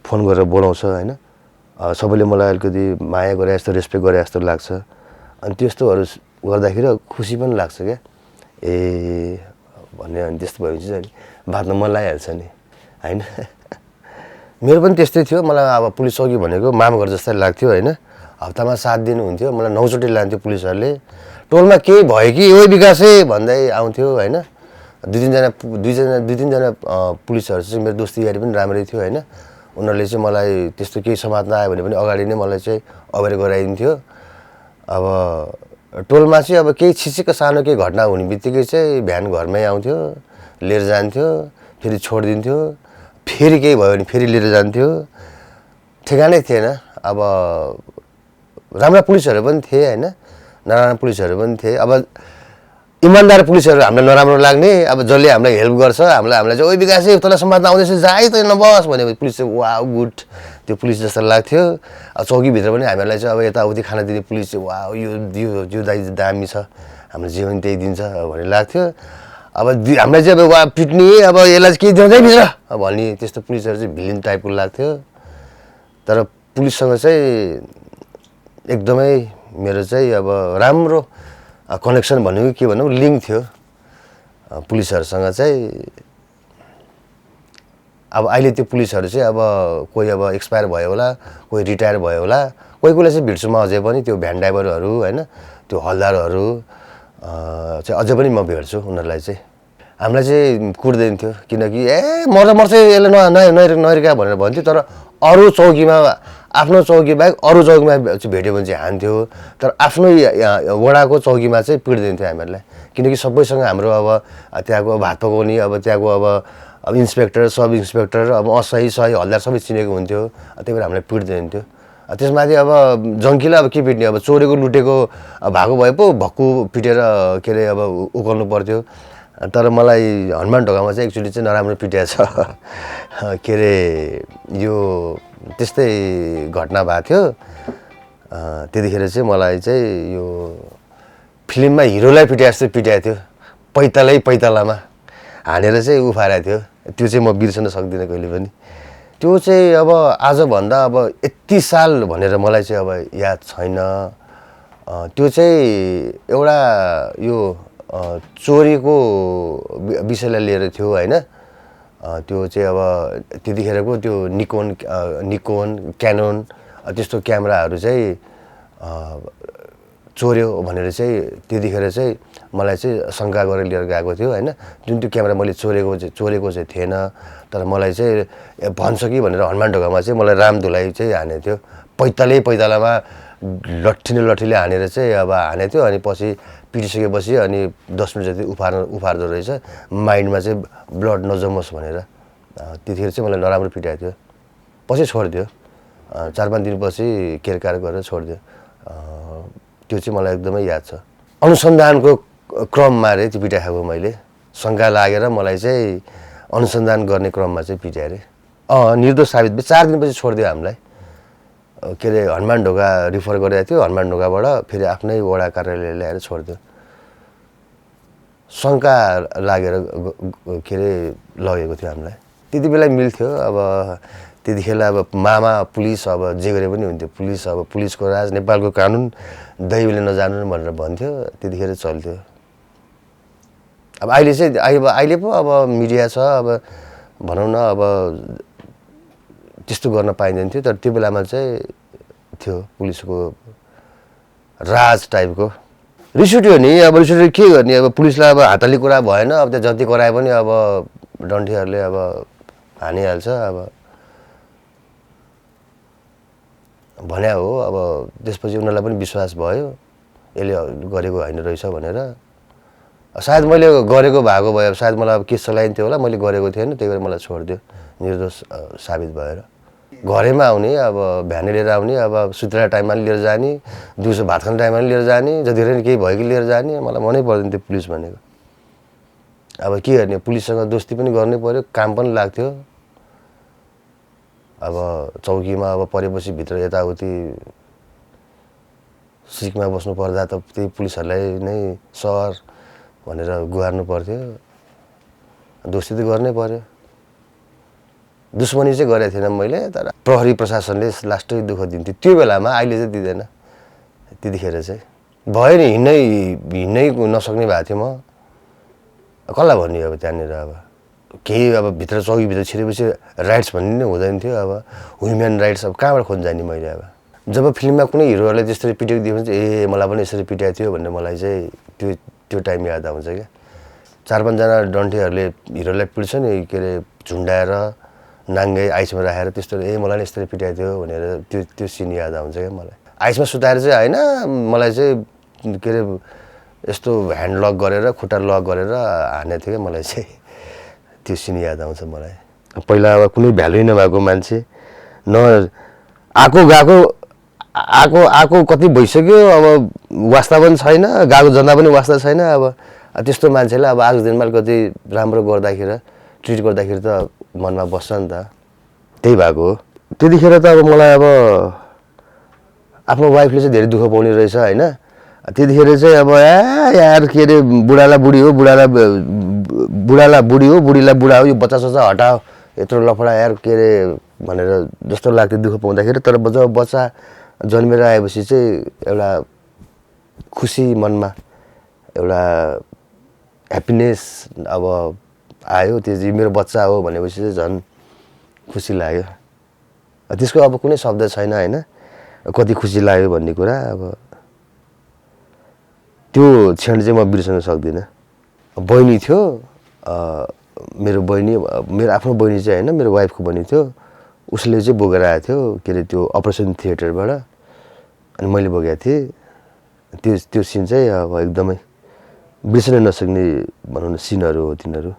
फोन गरेर बोलाउँछ होइन सबैले मलाई अलिकति माया गरे जस्तो रेस्पेक्ट गरे जस्तो लाग्छ अनि त्यस्तोहरू गर्दाखेरि खुसी पनि लाग्छ क्या ए भन्ने अनि त्यस्तो भएपछि चाहिँ बाँच्न मन लागिहाल्छ नि होइन मेरो पनि त्यस्तै थियो मलाई अब पुलिस चौकी भनेको मामघर जस्तै लाग्थ्यो होइन हप्तामा 7 दिन हुन्थ्यो मलाई 9 चोटि लान्थ्यो पुलिसहरूले टोलमा केही भयो कि ओइ विकासै भन्दै आउँथ्यो होइन दुई तिनजना पुलिसहरू चाहिँ मेरो दोस्ती यारी पनि राम्रै थियो होइन उनीहरूले चाहिँ मलाई त्यस्तो केही समात्न आयो भने पनि अगाडि नै मलाई चाहिँ अवेर गराइदिन्थ्यो अब टोलमा चाहिँ अब केही छिचिक्क सानो केही घटना हुने बित्तिकै चाहिँ भ्यान घरमै आउँथ्यो लिएर जान्थ्यो फेरि छोडिदिन्थ्यो फेरि केही भयो भने फेरि लिएर जान्थ्यो ठेगानै थिएन अब राम्रा पुलिसहरू पनि थिए होइन नराम्रो पुलिसहरू पनि थिए अब इमान्दार पुलिसहरू हामीलाई नराम्रो लाग्ने अब जसले हामीलाई हेल्प गर्छ हामीलाई चाहिँ ओइ विकासै तँलाई समात्न आउँदैछ जाइ त नबस भने पुलिस चाहिँ वा गुड त्यो पुलिस जस्तो लाग्थ्यो अब चौकीभित्र पनि हामीहरूलाई चाहिँ अब यताउति खाना दिने पुलिस चाहिँ वा यो दाइ दामी छ हाम्रो जीवन त्यही दिन्छ भन्ने लाग्थ्यो अब हामीलाई चाहिँ अब वा पिट्ने अब यसलाई चाहिँ केही दिँदै भित्र भन्ने त्यस्तो पुलिसहरू चाहिँ भिलियन टाइपको लाग्थ्यो तर पुलिससँग चाहिँ एकदमै मेरो चाहिँ अब राम्रो कनेक्सन भनेको के भनौँ लिङ्क थियो पुलिसहरूसँग चाहिँ अब अहिले त्यो पुलिसहरू चाहिँ अब कोही अब एक्सपायर भयो होला कोही रिटायर भयो होला कोहीलाई चाहिँ भेट्छु म अझै पनि त्यो भ्यान ड्राइभरहरू होइन त्यो हलदारहरू चाहिँ अझै पनि म भेट्छु उनीहरूलाई चाहिँ हामीलाई चाहिँ कुट्दैन थियो किनकि मर्छ यसले नरिका भनेर भन्थ्यो तर अरू चौकीमा आफ्नो चौकी बाहेक अरू चौकीमा चाहिँ भेट्यो भने चाहिँ हान्थ्यो तर आफ्नो वडाको चौकीमा चाहिँ पिट्दैन थियो हामीहरूलाई किनकि सबैसँग हाम्रो अब त्यहाँको भात पकाउने अब त्यहाँको अब इन्सपेक्टर सब इन्सपेक्टर अब सही हलदार सबै चिनेको हुन्थ्यो त्यही भएर हामीलाई पिट्दैन थियो त्यसमाथि अब जङ्कीलाई अब के पिट्ने अब चोरेको लुटेको भएको भए पो भक्कु पिटेर के अरे अब उकाल्नु पर्थ्यो तर मलाई हनुमान ढोकामा चाहिँ एक्चुअली चाहिँ नराम्रो पिटिया छ के अरे यो त्यस्तै घटना भएको थियो त्यतिखेर चाहिँ मलाई चाहिँ यो फिल्ममा हिरोलाई पिटाए जस्तो पिटाएको थियो पैतालामा हानेर चाहिँ उफारेको थियो त्यो चाहिँ म बिर्सन सक्दिनँ कहिले पनि त्यो चाहिँ अब आजभन्दा अब यति साल भनेर मलाई चाहिँ अब याद छैन त्यो चाहिँ एउटा यो चोरीको विषयलाई लिएर थियो होइन त्यो चाहिँ अब त्यतिखेरको त्यो निकोन क्यानोन त्यस्तो क्यामेराहरू चाहिँ चोर्यो भनेर चाहिँ त्यतिखेर चाहिँ मलाई चाहिँ शङ्का गरेर लिएर गएको थियो होइन। जुन त्यो क्यामेरा मैले चोरेको चाहिँ थिएन, तर मलाई चाहिँ भन्छ कि भनेर हनुमान ढोकामा चाहिँ मलाई रामधुलाई चाहिँ हानेको थियो। पैतालामा लट्ठीले हानेर चाहिँ अब हानेको थियो। अनि पछि पिटिसकेपछि अनि 10 मिनट जति उफार्दो रहेछ, माइन्डमा चाहिँ ब्लड नजमोस् भनेर। त्यतिखेर चाहिँ मलाई नराम्रो पिटाएको थियो। पछि छोडिदियो, 4-5 दिनपछि केरकार गरेर छोडिदियो। त्यो चाहिँ मलाई एकदमै याद छ। अनुसन्धानको क्रममा रे त्यो पिटाइ खाएको मैले, शङ्का लागेर मलाई चाहिँ अनुसन्धान गर्ने क्रममा चाहिँ पिटाएँ अरे। निर्दोष साबित भयो। 4 दिनपछि छोडिदियो हामीलाई। के अरे हनुमान ढोका रिफर गरेको थियो, हनुमान ढोकाबाट फेरि आफ्नै वडा कार्यालय ल्याएर छोडिदियो। शङ्का लागेर के अरे लगेको थियो हामीलाई। त्यति बेला मिल्थ्यो। अब त्यतिखेर अब मामा पुलिस अब जे गरे पनि हुन्थ्यो। पुलिसको राज, नेपालको कानुन दैवले नजानु भनेर भन्थ्यो। त्यतिखेर चल्थ्यो। अब अहिले चाहिँ अहिले पो अब मिडिया छ, अब भनौँ न अब त्यस्तो गर्न पाइँदैन थियो। तर त्यो बेलामा चाहिँ थियो पुलिसको राज टाइपको। रिस उठ्यो नि, अब रिस उठ्यो के गर्ने, अब पुलिसलाई अब हातले कुरा भएन। अब त्यो जति कराए पनि अब डन्ठीहरूले अब हानिहाल्छ। अब भन्या हो। अब त्यसपछि उनीहरूलाई पनि विश्वास भयो यसले गरेको होइन रहेछ भनेर। सायद मैले गरेको भएको भए सायद मलाई अब केस चलाइन्थ्यो होला। मैले गरेको थिएन, त्यही भएर मलाई छोडिदियो निर्दोष साबित भएर। घरैमा आउने, अब भ्यानै लिएर आउने, अब सुतेर टाइममा पनि लिएर जाने, दिउँसो भात खाने टाइममा पनि लिएर जाने, जतिखेर नि केही भयो कि लिएर जाने। मलाई मनै पर्दैन त्यो पुलिस भनेको। अब के गर्ने, पुलिससँग दोस्ती पनि गर्नै पर्यो, काम पनि लाग्थ्यो। अब चौकीमा अब परेपछि भित्र यताउति सिकमा बस्नु पर्दा त त्यही पुलिसहरूलाई नै सर भनेर गुहार्नु पर्थ्यो। दोस्ती त गर्नै पर्यो। दुश्मनी चाहिँ गरेको थिएन मैले, तर प्रहरी प्रशासनले लास्टै दुःख दिन्थ्यो त्यो बेलामा। अहिले चाहिँ दिँदैन। त्यतिखेर चाहिँ भयो नि, हिँड्नै नसक्ने भएको थियो म। कसलाई भन्ने अब त्यहाँनिर अब केही अब भित्र चौकीभित्र छिरेपछि राइट्स भन्ने नै हुँदैन थियो। अब ह्युमन राइट्स अब कहाँबाट खोज्न जाने मैले। अब जब फिल्ममा कुनै हिरोहरूले त्यसरी पिटेको दियो भने चाहिँ मलाई पनि यसरी पिटाएको थियो भनेर मलाई चाहिँ त्यो टाइम याद आउँछ क्या। 4-5 जना डन्ठीहरूले हिरोलाई पिट्छ नि, के अरे झुन्डाएर नाङ्गै आइसमा राखेर त्यस्तो, मलाई नि यस्तरी पिटाएको थियो भनेर त्यो सिन याद आउँछ क्या मलाई। आइसमा सुताएर चाहिँ होइन, मलाई चाहिँ के अरे यस्तो ह्यान्ड लक गरेर खुट्टा लक गरेर हानेको थियो क्या मलाई चाहिँ। त्यो सिन याद आउँछ मलाई। पहिला अब कुनै भ्यालु नभएको मान्छे न आएको कति भइसक्यो, अब वास्ता पनि छैन, गएको जन्दा पनि वास्ता छैन। अब त्यस्तो मान्छेलाई अब आजको दिनमा कति राम्रो गर्दाखेरि ट्रिट गर्दाखेरि त मनमा बस्छ नि त। त्यही भएको हो। त्यतिखेर त अब मलाई अब आफ्नो वाइफले चाहिँ धेरै दुःख पाउने रहेछ होइन। त्यतिखेर चाहिँ अब यार के अरे बुढालाई बुढी हो, बुढालाई बुढी हो, बुढीलाई बुढा हो, यो बच्चा सच्चा हटाओ, यत्रो लफडा यार के अरे भनेर जस्तो लाग्थ्यो दुःख पाउँदाखेरि। तर जब बच्चा जन्मेर आएपछि चाहिँ एउटा खुसी मनमा एउटा ह्याप्पिनेस अब आयो। त्यो चाहिँ मेरो बच्चा हो भनेपछि चाहिँ झन् खुसी लाग्यो। त्यसको अब कुनै शब्द छैन होइन, कति खुसी लाग्यो भन्ने कुरा। अब त्यो क्षण चाहिँ म बिर्सन सक्दिनँ। बहिनी थियो, मेरो आफ्नो बहिनी चाहिँ होइन, मेरो वाइफको बहिनी थियो। उसले चाहिँ बोकेर आएको थियो के अरे त्यो अपरेसन थिएटरबाट, अनि मैले बोकेको थिएँ। त्यो सिन चाहिँ अब एकदमै बिर्सन नसक्ने भनौँ न सिनहरू हो तिनीहरू।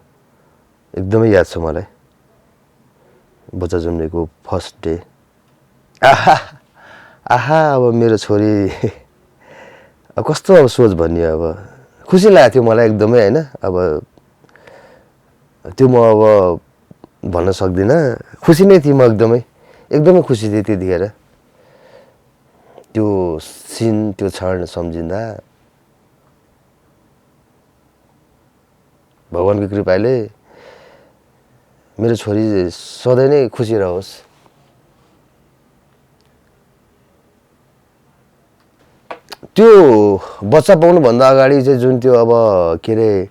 एकदमै याद छ मलाई बच्चा जन्मेको फर्स्ट डे। आहा अब मेरो छोरी अब कस्तो अब सोच भन्ने, अब खुसी लागेको थियो मलाई एकदमै होइन। अब त्यो म अब भन्न सक्दिनँ, खुसी नै थिएँ म, एकदमै खुसी थिएँ त्यतिखेर। त्यो सिन त्यो क्षण सम्झिँदा भगवानको कृपाले मेरो छोरी सधैँ नै खुसी रहोस्। त्यो बच्चा पाउनुभन्दा अगाडि चाहिँ जुन त्यो अब के अरे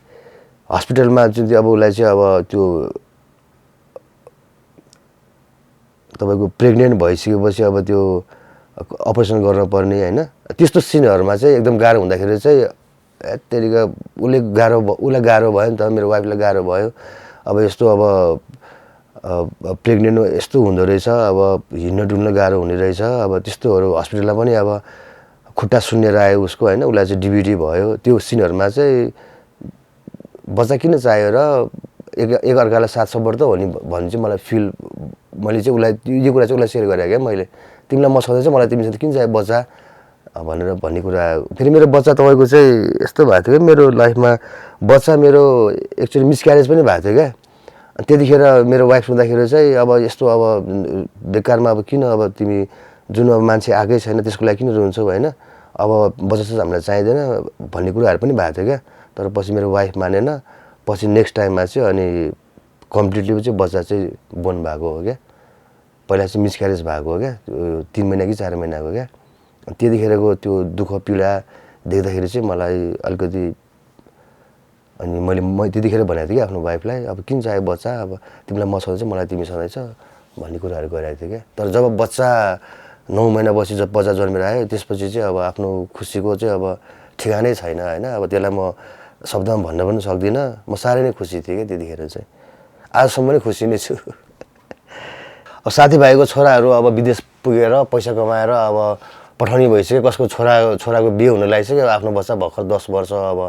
हस्पिटलमा जुन त्यो अब उसलाई चाहिँ अब त्यो तपाईँको प्रेग्नेन्ट भइसकेपछि अब त्यो अपरेसन गर्नुपर्ने होइन त्यस्तो सिनहरूमा चाहिँ एकदम गाह्रो हुँदाखेरि चाहिँ त्यतिका उसलाई गाह्रो भयो नि त मेरो वाइफलाई गाह्रो भयो अब यस्तो अब प्रेग्नेन्ट यस्तो हुँदो रहेछ अब हिँड्न डुल्न गाह्रो हुने रहेछ अब त्यस्तोहरू हस्पिटलमा पनि अब खुट्टा सुन्नेर आयो उसको होइन उसलाई चाहिँ डिभिडी भयो त्यो सिनहरूमा चाहिँ बच्चा किन चाहियो र एकअर्कालाई साथ सपोर्ट त हो नि भन्ने चाहिँ मलाई फिल मैले चाहिँ उसलाई यो कुरा चाहिँ उसलाई सेयर गरेँ क्या मैले तिमीलाई म सधैँ चाहिँ मलाई तिमीसँग किन चाहियो बच्चा भनेर भन्ने कुरा फेरि मेरो बच्चा तपाईँको चाहिँ यस्तो भएको थियो क्या मेरो लाइफमा बच्चा मेरो एक्चुअली मिसक्यारेज पनि भएको थियो क्या त्यतिखेर मेरो वाइफ हुँदाखेरि चाहिँ अब यस्तो अब बेकारमा अब किन अब तिमी जुन अब मान्छे आएकै छैन त्यसको लागि किन रुन्छौ होइन अब बच्चा चाहिँ हामीलाई चाहिँदैन भन्ने कुराहरू पनि भएको थियो क्या तर पछि मेरो वाइफ मानेन पछि नेक्स्ट टाइममा चाहिँ अनि कम्प्लिटली चाहिँ बच्चा चाहिँ बोर्न भएको हो क्या पहिला चाहिँ मिसक्यारेज भएको हो क्या 3 महिना कि 4 महिनाको क्या त्यतिखेरको त्यो दुःख पीडा देख्दाखेरि चाहिँ मलाई अलिकति अनि मैले त्यतिखेर भनेको थिएँ कि आफ्नो वाइफलाई अब किन चाहियो बच्चा अब तिमीलाई मसँग चाहिँ मलाई तिमी सधैँ छ भन्ने कुराहरू गरेको थिएँ क्या तर जब बच्चा 9 महिनापछि जब बच्चा जन्मेर आयो त्यसपछि चाहिँ अब आफ्नो खुसीको चाहिँ अब ठेगानै छैन होइन अब त्यसलाई म शब्दमा भन्न पनि सक्दिनँ म साह्रै नै खुसी थिएँ क्या त्यतिखेर चाहिँ आजसम्म नै खुसी नै छु अब साथीभाइको छोराहरू अब विदेश पुगेर पैसा कमाएर अब पठाउने भइसक्यो कसको छोराको बिहे हुन लागिसक्यो आफ्नो बच्चा भर्खर 10 वर्ष अब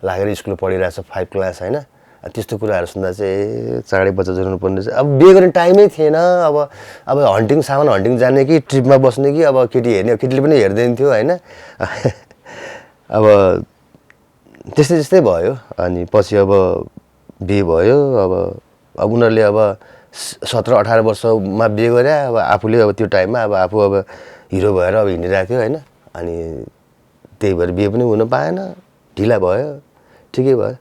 लागेर स्कुल पढिरहेछ 5 क्लास होइन त्यस्तो कुराहरू सुन्दा चाहिँ चाँडै बच्चा जन्माउनु पर्ने चाहिँ अब बिहे गर्ने टाइमै थिएन अब हन्टिङ सामान हन्टिङ जाने कि ट्रिपमा बस्ने कि अब केटी हेर्ने केटीले पनि हेर्दैन थियो होइन अब त्यस्तै भयो अनि पछि अब बिहे भयो अब उनीहरूले अब 17-18 वर्षमा बिहे गरे अब आफूले अब त्यो टाइममा अब आफू अब हिरो भएर अब हिँडिरहेको थियो होइन अनि त्यही भएर बिहे पनि हुन पाएन ढिला भयो ठिकै भयो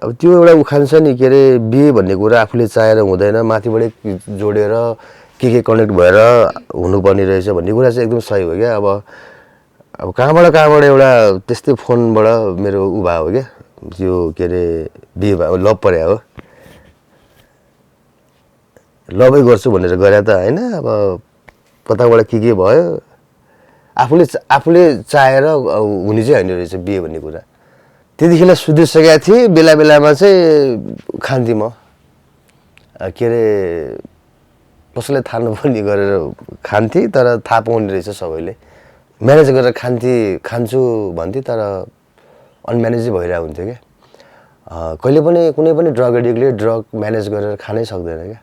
अब त्यो एउटा उखान छ नि के अरे बिहे भन्ने कुरा आफूले चाहेर हुँदैन माथिबाटै जोडेर के कनेक्ट भएर हुनुपर्ने रहेछ भन्ने कुरा चाहिँ एकदम सही हो क्या अब कहाँबाट एउटा त्यस्तै फोनबाट मेरो उ भयो क्या त्यो के अरे बिहे भयो लभ पर्या हो लभै गर्छु भनेर गरे त होइन अब कताबाट के भयो आफूले चाहेर हुने चाहिँ होइन रहेछ बिहे भन्ने कुरा त्यतिखेर सुधिसकेका थिएँ बेलामा चाहिँ खान्थेँ म के अरे कसैलाई थाहा नपर्ने गरेर खान्थेँ तर थाहा पाउने रहेछ सबैले म्यानेज गरेर खान्छु भन्थे तर अनम्यानेजै भइरहेको हुन्थ्यो क्या कहिले पनि कुनै पनि ड्रग एडिक्टले ड्रग म्यानेज गरेर खानै सक्दैन क्या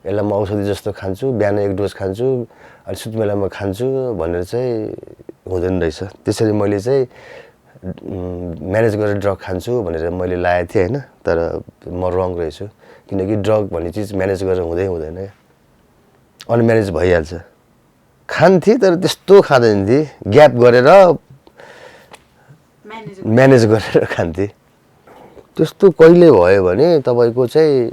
यसलाई म औषधि जस्तो खान्छु बिहान 1 डोज खान्छु अनि सुत्ने बेलामा खान्छु भनेर चाहिँ हुँदैन रहेछ त्यसरी मैले चाहिँ म्यानेज गरेर ड्रग खान्छु भनेर मैले लागेको थिएँ होइन तर म रङ रहेछु किनकि ड्रग भन्ने चिज म्यानेज गरेर हुँदैन क्या अनम्यानेज भइहाल्छ खान्थेँ तर त्यस्तो खाँदैन थिएँ ग्याप गरेर म्यानेज गरेर खान्थेँ त्यस्तो कहिले भयो भने तपाईँको चाहिँ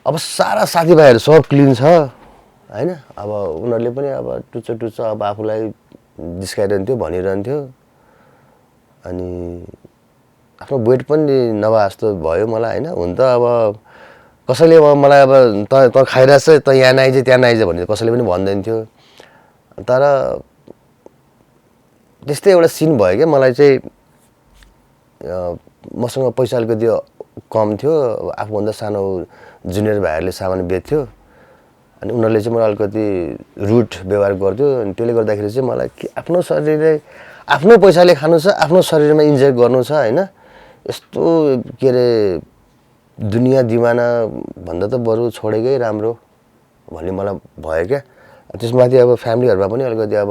अब सारा साथीभाइहरू सब क्लिन छ होइन अब उनीहरूले पनि अब टुच्च अब आफूलाई जिस्काइरहन्थ्यो भनिरहन्थ्यो अनि आफ्नो वेट पनि नभए जस्तो भयो मलाई होइन हुन त अब कसैले अब मलाई अब त खाइरहेछ त यहाँ नआइज त्यहाँ नआइज भन्ने कसैले पनि भन्दैन थियो तर त्यस्तै एउटा सिन भयो क्या मलाई चाहिँ मसँग पैसा अलिकति कम थियो आफूभन्दा सानो जुनियर भाइहरूले सामान बेच्थ्यो अनि उनीहरूले चाहिँ मलाई अलिकति रुड व्यवहार गर्थ्यो अनि त्यसले गर्दाखेरि चाहिँ मलाई आफ्नो शरीरले आफ्नो पैसाले खानु छ आफ्नो शरीरमा इन्जोय गर्नु छ होइन यस्तो के अरे दुनियाँ दिवाना भन्दा त बरु छोडेकै राम्रो भन्ने मलाई भयो क्या त्यसमाथि अब फ्यामिलीहरूमा पनि अलिकति अब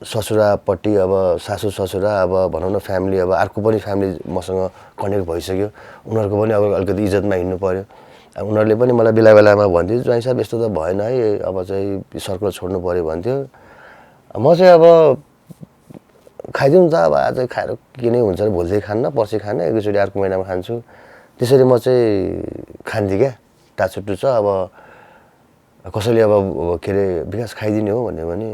ससुरापट्टि अब सासू ससुरा अब भनौँ न फ्यामिली अब अर्को पनि फ्यामिली मसँग कनेक्ट भइसक्यो उनीहरूको पनि अब अलिकति इज्जतमा हिँड्नु पर्यो उनीहरूले पनि मलाई बेलामा भन्थ्यो ज्वाइँ साहब यस्तो त भएन है अब चाहिँ सर्कल छोड्नु पर्यो भन्थ्यो म चाहिँ अब खाइदिउँ त अब आज खाएर के नै हुन्छ भोलि चाहिँ खान्न पर्सि खान्न एकचोटि अर्को महिनामा खान्छु त्यसरी म चाहिँ खान्थेँ क्या टाचुटुच अब कसैले अब के अरे विकास खाइदिने हो भन्यो भने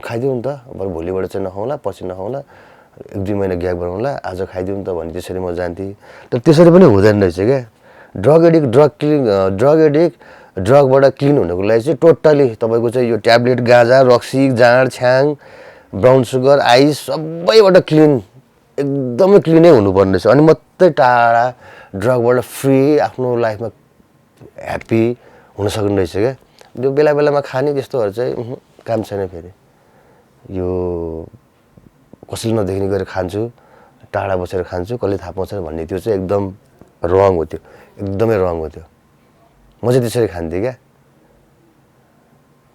खाइदिउँ त बरु भोलिबाट चाहिँ नखाउँला पर्सि नखाउँला 1-2 महिना ग्याप गरौँला आज खाइदिउँ त भने त्यसरी म जान्थेँ तर त्यसरी पनि हुँदैन रहेछ क्या ड्रग एडिक्ट ड्रगबाट क्लिन हुनको लागि चाहिँ टोटली तपाईँको चाहिँ यो ट्याब्लेट गाँजा रक्सी जाँड छ्याङ ब्राउन सुगर आइस सबैबाट क्लिन एकदमै क्लिनै हुनुपर्ने छ अनि मात्रै टाढा ड्रगबाट फ्री आफ्नो लाइफमा ह्याप्पी हुन सक्ने रहेछ क्या त्यो बेला बेलामा खाने त्यस्तोहरू चाहिँ काम छैन फेरि यो कसैले नदेखिने गरेर खान्छु टाढा बसेर खान्छु कसले थाहा पाउँछ भन्ने त्यो चाहिँ एकदम रङ हो त्यो एकदमै रङ हो त्यो म चाहिँ त्यसरी खान्थेँ क्या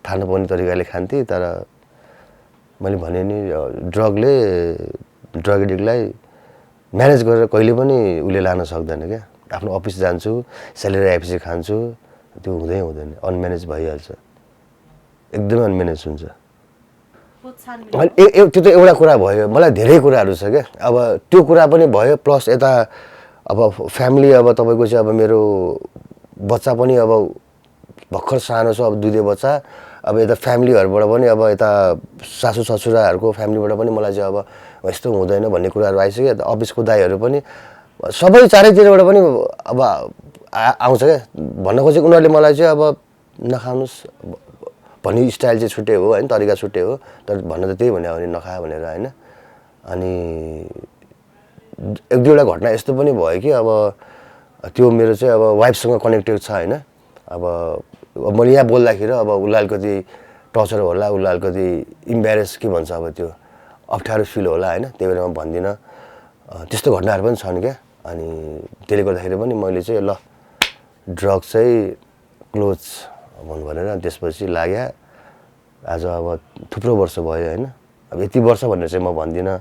थाहा नपाउने तरिकाले खान्थेँ तर मैले भने नि ड्रग एडिक्टलाई म्यानेज गरेर कहिले पनि उसले लान सक्दैन क्या आफ्नो अफिस जान्छु स्यालेरी आएपछि खान्छु त्यो हुँदैन अनम्यानेज भइहाल्छ एकदमै अनम्यानेज हुन्छ त्यो त एउटा कुरा भयो मलाई धेरै कुराहरू छ क्या अब त्यो कुरा पनि भयो प्लस यता अब फ्यामिली अब तपाईँको चाहिँ अब मेरो बच्चा पनि अब भर्खर सानो छ अब दुधे बच्चा अब यता फ्यामिलीहरूबाट पनि अब यता सासू ससुराहरूको फ्यामिलीबाट पनि मलाई चाहिँ अब यस्तो हुँदैन भन्ने कुराहरू आइसक्यो अफिसको दाइहरू पनि सबै चारैतिरबाट पनि अब आउँछ क्या भन्न खोजेको उनीहरूले मलाई चाहिँ अब नखानुहोस् भन्ने स्टाइल चाहिँ छुट्टै हो होइन तरिका छुट्टै हो तर भन्न त त्यही भने हो नि नखा भनेर होइन अनि एक दुईवटा घटना यस्तो पनि भयो कि अब त्यो मेरो चाहिँ अब वाइफसँग कनेक्टेड छ होइन अब मैले यहाँ बोल्दाखेरि अब उसलाई अलिकति टर्चर होला उसलाई अलिकति इम्बेरेस के भन्छ अब त्यो अप्ठ्यारो फिल होला होइन त्यही भएर म भन्दिनँ त्यस्तो घटनाहरू पनि छन् क्या अनि त्यसले गर्दाखेरि पनि मैले चाहिँ ल ड्रग चाहिँ क्लोज भन्नु भनेर त्यसपछि लाग्यो आज अब थुप्रो वर्ष भयो होइन अब यति वर्ष भनेर चाहिँ म भन्दिनँ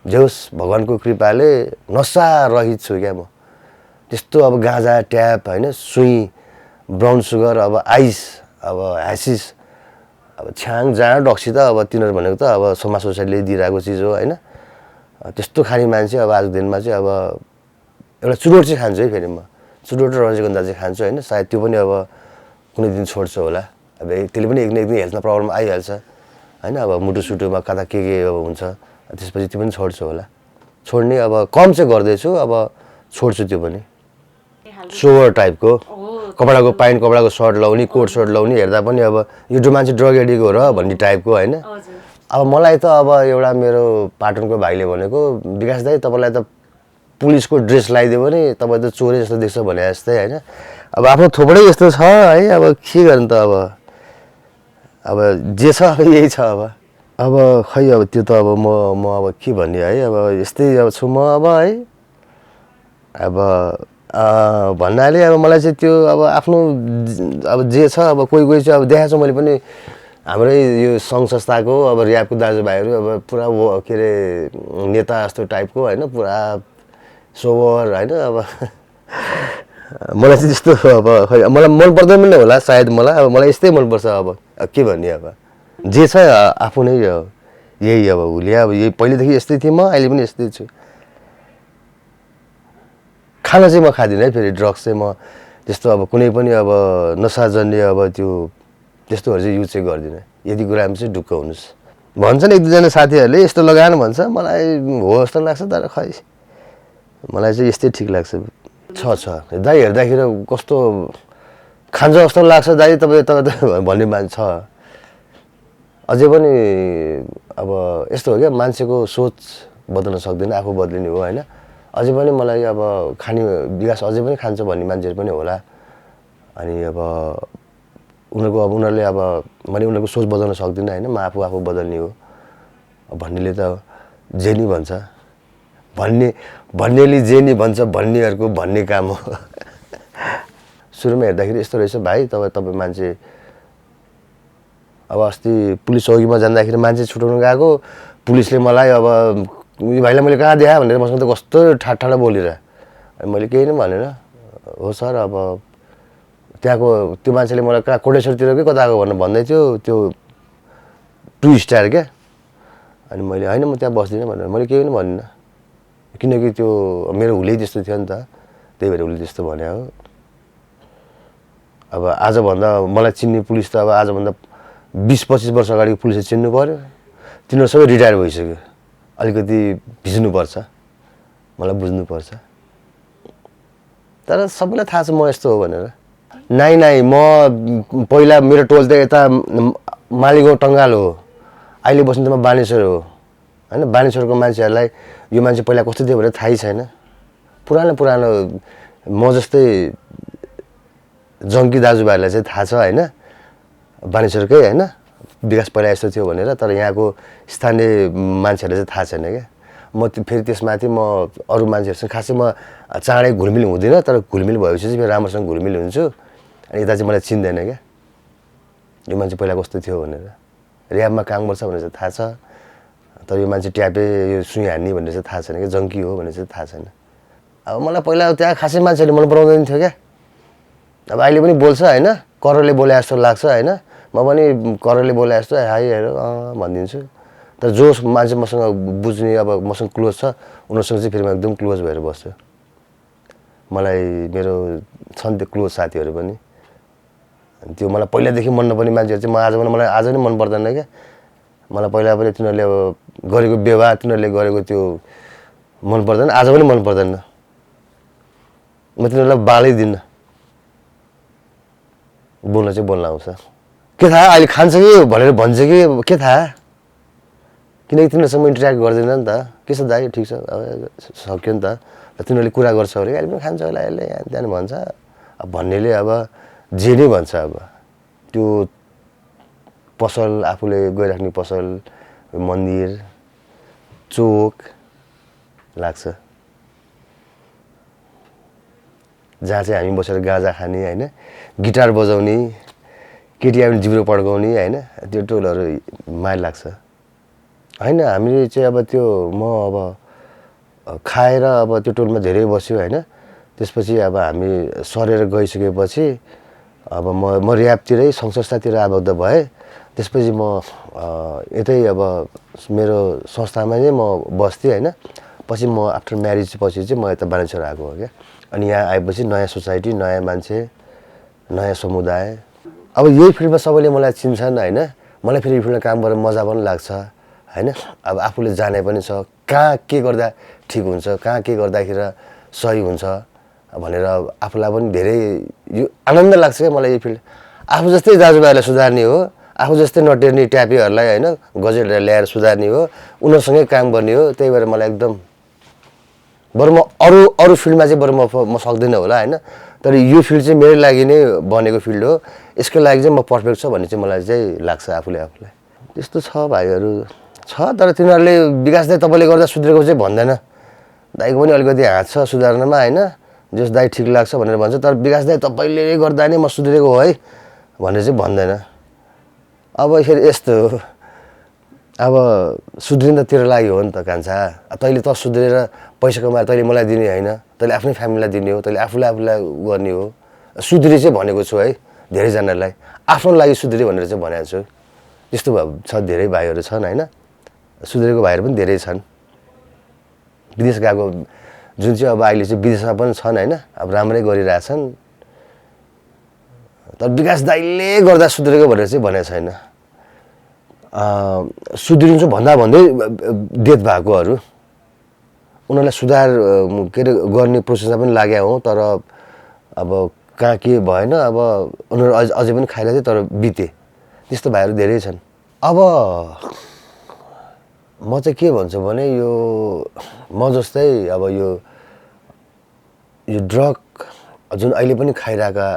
जे होस् भगवान्को कृपाले नसा रहित छु क्या म त्यस्तो अब गाँजा ट्याप होइन सुई ब्राउन सुगर अब आइस अब ह्यासिस अब छ्याङ जाँड रक्सी त अब तिनीहरू भनेको त अब समाज सोसाइटीले दिइरहेको चिज हो होइन त्यस्तो खाने मान्छे अब आजको दिनमा चाहिँ अब एउटा चुरोट चाहिँ खान्छु है फेरि म चुरोट र रजगन्धा चाहिँ खान्छु होइन सायद त्यो पनि अब कुनै दिन छोड्छ होला अब त्यसले पनि एक न एक दिन हेल्थमा प्रब्लम आइहाल्छ होइन अब मुटु सुटुमा कता के अब हुन्छ त्यसपछि त्यो पनि छोड्छु होला छोड्ने अब कम चाहिँ गर्दैछु अब छोड्छु त्यो पनि सोवर टाइपको कपडाको प्यान्ट कपडाको सर्ट लाउने कोट सर्ट लाउने हेर्दा पनि अब यो मान्छे ड्रग एडिक्ट हो र भन्ने टाइपको होइन अब मलाई त अब एउटा मेरो पाटनको भाइले भनेको विकास दाइ तपाईँलाई त पुलिसको ड्रेस लगाइदियो भने तपाईँ त चोरे जस्तो देख्छ भने जस्तै होइन अब आफ्नो थोपडै यस्तो छ है अब के गर्नु त अब जे छ अब यही छ अब खै अब त्यो त अब म अब के भन्ने है अब यस्तै अब छु म अब है अब भन्नाले अब मलाई चाहिँ त्यो अब आफ्नो अब जे छ अब कोही चाहिँ अब देखाएको छु मैले पनि हाम्रै यो सङ्घ संस्थाको अब ऱ्यापको दाजुभाइहरू अब पुरा के अरे नेता जस्तो टाइपको होइन पुरा सोवर होइन अब मलाई चाहिँ त्यस्तो अब खै मलाई मन पर्दैन पनि होला सायद मलाई अब मलाई यस्तै मनपर्छ अब के भन्ने अब जे छ आफू नै यही अब हुलिया अब यही पहिलेदेखि यस्तै थिएँ म अहिले पनि यस्तै छु खाना चाहिँ म खाँदिनँ है फेरि ड्रग्स चाहिँ म त्यस्तो अब कुनै पनि अब नसाजन्य अब त्यो त्यस्तोहरू चाहिँ युज चाहिँ गर्दिनँ यदि कुरामा चाहिँ ढुक्क हुनुहोस् भन्छन् एक दुईजना साथीहरूले यस्तो लगाएन भन्छ मलाई हो जस्तो लाग्छ तर खै मलाई चाहिँ यस्तै ठिक लाग्छ छ दाइ हेर्दाखेरि कस्तो खान्छ जस्तो लाग्छ दाइ तपाईँ भन्ने मान्छे छ अझै पनि अब यस्तो हो क्या मान्छेको सोच बदल्न सक्दैन आफू बदलिने हो होइन अझै पनि मलाई अब खाने विकास अझै पनि खान्छ भन्ने मान्छेहरू पनि होला अनि अब उनीहरूले अब मैले उनीहरूको सोच बदल्न सक्दिनँ होइन म आफू बदल्ने हो भन्नेले त जे नि भन्छ भन्नेले जे नि भन्छ भन्नेहरूको भन्ने काम हो सुरुमा हेर्दाखेरि यस्तो रहेछ भाइ तपाईँ मान्छे अब अस्ति पुलिस चौकीमा जाँदाखेरि मान्छे छुटाउनु गएको पुलिसले मलाई अब यो भाइलाई मैले कहाँ देखाएँ भनेर मसँग त कस्तो ठाडा बोलेर अनि मैले केही नै भनेन हो सर अब त्यहाँको त्यो मान्छेले मलाई कहाँ कोटेश्वरतिर कि कताको भनेर भन्दै थियो त्यो 2 स्टार क्या अनि मैले होइन म त्यहाँ बस्दिनँ भनेर मैले केही पनि भनिनँ किनकि त्यो मेरो हुलै त्यस्तो थियो नि त त्यही भएर उसले त्यस्तो भने हो अब आजभन्दा मलाई चिन्ने पुलिस त अब आजभन्दा 20-25 वर्ष अगाडिको पुलिसले चिन्नु पर्यो तिनीहरू सबै रिटायर भइसक्यो अलिकति भिज्नुपर्छ मलाई बुझ्नुपर्छ तर सबैलाई थाहा छ म यस्तो हो भनेर नाइ म पहिला मेरो टोल त यता मालीगाउँ टङ्गाल हो, अहिले बस्नु त म बानेश्वर हो होइन। बानेश्वरको मान्छेहरूलाई यो मान्छे पहिला कस्तो थियो भनेर थाहै छैन। पुरानो म जस्तै जङ्की दाजुभाइहरूलाई चाहिँ थाहा छ होइन, बानेश्वरकै होइन, विकास पहिला यस्तो थियो भनेर। तर यहाँको स्थानीय मान्छेहरूलाई चाहिँ थाहा छैन क्या। म फेरि त्यसमाथि म अरू मान्छेहरूसँग खासै म चाँडै घुलमिल हुँदिनँ, तर घुलमिल भएपछि चाहिँ फेरि राम्रोसँग घुलमिल हुन्छु। अनि यता चाहिँ मलाई चिन्दैन क्या यो मान्छे पहिला कस्तो थियो भनेर। ऱ्याबमा काम गर्छ भनेर चाहिँ थाहा छ, तर यो मान्छे ट्यापे यो सुई हान्ने भनेर चाहिँ थाहा छैन क्या, जङ्की हो भनेर चाहिँ थाहा छैन। अब मलाई पहिला त्यहाँ खासै मान्छेहरूले मन पराउँदैन थियो क्या। अब अहिले पनि बोल्छ होइन, करले बोले जस्तो लाग्छ होइन, म पनि करले बोले जस्तो हाई हेर भनिदिन्छु। तर जो मान्छे मसँग बुझ्ने अब मसँग क्लोज छ उनीहरूसँग चाहिँ फेरि म एकदम क्लोज भएर बस्छु। मलाई मेरो छन् त्यो क्लोज साथीहरू पनि। त्यो मलाई पहिलादेखि मन नपर्ने मान्छेहरू चाहिँ मलाई आज पनि मन पर्दैन क्या। मलाई पहिला पनि तिनीहरूले अब गरेको व्यवहार, तिनीहरूले गरेको त्यो मन पर्दैन, आज पनि मन पर्दैन। म तिनीहरूलाई बालै दिन्न, बोल्न चाहिँ बोल्न आउँछ। के थाहा अहिले खान्छ कि भनेर भन्छ कि के थाहा, किनकि तिनीहरूसँग इन्टरेक्ट गर्दैन नि त। के छ दाइ, ठिक छ, अब सक्यो नि त। तिनीहरूले कुरा गर्छ अरे अहिले पनि खान्छ होला यसले यहाँ त्यहाँ भन्छ। अब भन्नेले अब जे नै भन्छ। अब त्यो पसल, आफूले गइराख्ने पसल, मन्दिर, चोक लाग्छ जहाँ चाहिँ हामी बसेर गाजा खाने होइन, गिटार बजाउने, केटी आउने जिब्रो पड्काउने होइन, त्यो टोलहरू माया लाग्छ होइन। हामीले चाहिँ अब त्यो म अब खाएर अब त्यो टोलमा धेरै बस्यो होइन। त्यसपछि अब हामी सरेर गइसकेपछि अब म ऱ्याबतिरै सङ्घ संस्थातिर आबद्ध भएँ। त्यसपछि म यतै अब मेरो संस्थामा नै म बस्थेँ होइन। पछि म आफ्टर म्यारिज पछि चाहिँ म यता बानेश्वर आएको हो क्या। अनि यहाँ आएपछि नयाँ सोसाइटी, नयाँ मान्छे, नयाँ समुदाय। अब यही फिल्डमा सबैले मलाई चिन्छन् होइन। मलाई फेरि यो फिल्डमा काम गरेर मजा पनि लाग्छ होइन। अब आफूले जाने पनि छ कहाँ के गर्दा ठिक हुन्छ, कहाँ के गर्दाखेरि सही हुन्छ भनेर आफूलाई पनि धेरै यो आनन्द लाग्छ क्या मलाई यो फिल्ड। आफू जस्तै दाजुभाइहरूलाई सुधार्ने हो, आफू जस्तै नटेर्ने ट्यापीहरूलाई होइन गजेटहरू ल्याएर सुधार्ने हो, उनीहरूसँगै काम गर्ने हो। त्यही भएर मलाई एकदम बरु म अरू फिल्डमा चाहिँ बरु म सक्दिनँ होला होइन। तर यो फिल्ड चाहिँ मेरो लागि नै बनेको फिल्ड हो, यसको लागि चाहिँ म पर्फेक्ट छ भन्ने चाहिँ मलाई चाहिँ लाग्छ आफूलाई। त्यस्तो छ भाइहरू छ, तर तिनीहरूले विकास दाइ तपाईँले गर्दा सुध्रेको चाहिँ भन्दैन। दाइको पनि अलिकति हात छ सुधार्नमा होइन, जस दाइ ठिक लाग्छ भनेर भन्छ। तर विकास दाइ तपाईँले गर्दा नै म सुध्रेको हो है भनेर चाहिँ भन्दैन। अब फेरि यस्तो हो, अब सुध्रिन त तेरो लागि हो नि त कान्छा। तैँले त सुध्रेर पैसा कमाएर तैँले मलाई दिने होइन, तैँले आफ्नै फ्यामिलीलाई दिने हो, तैँले आफूलाई गर्ने हो। सुध्री चाहिँ भनेको छु है धेरैजनालाई, आफ्नो लागि सुध्री भनेर चाहिँ भनेको छु। त्यस्तो छ, धेरै भाइहरू छन् होइन, सुध्रेको भाइहरू पनि धेरै छन्। विदेश गएको जुन चाहिँ अब अहिले चाहिँ विदेशमा पनि छन् होइन, अब राम्रै गरिरहेछन्। तर विकास दाइले गर्दा सुध्रेको भनेर चाहिँ भनेको छैन। सुध्रिन्छु भन्दा भन्दै डेथ भएकोहरू उनीहरूलाई सुधार के अरे गर्ने प्रोसेसमा पनि लागेका हौँ। तर अब कहाँ के भएन, अब उनीहरू अझै पनि खाइरहेको थियो तर बिते। त्यस्तो भाइहरू धेरै छन्। अब म चाहिँ के भन्छु भने यो म जस्तै अब यो ड्रग जुन अहिले पनि खाइरहेका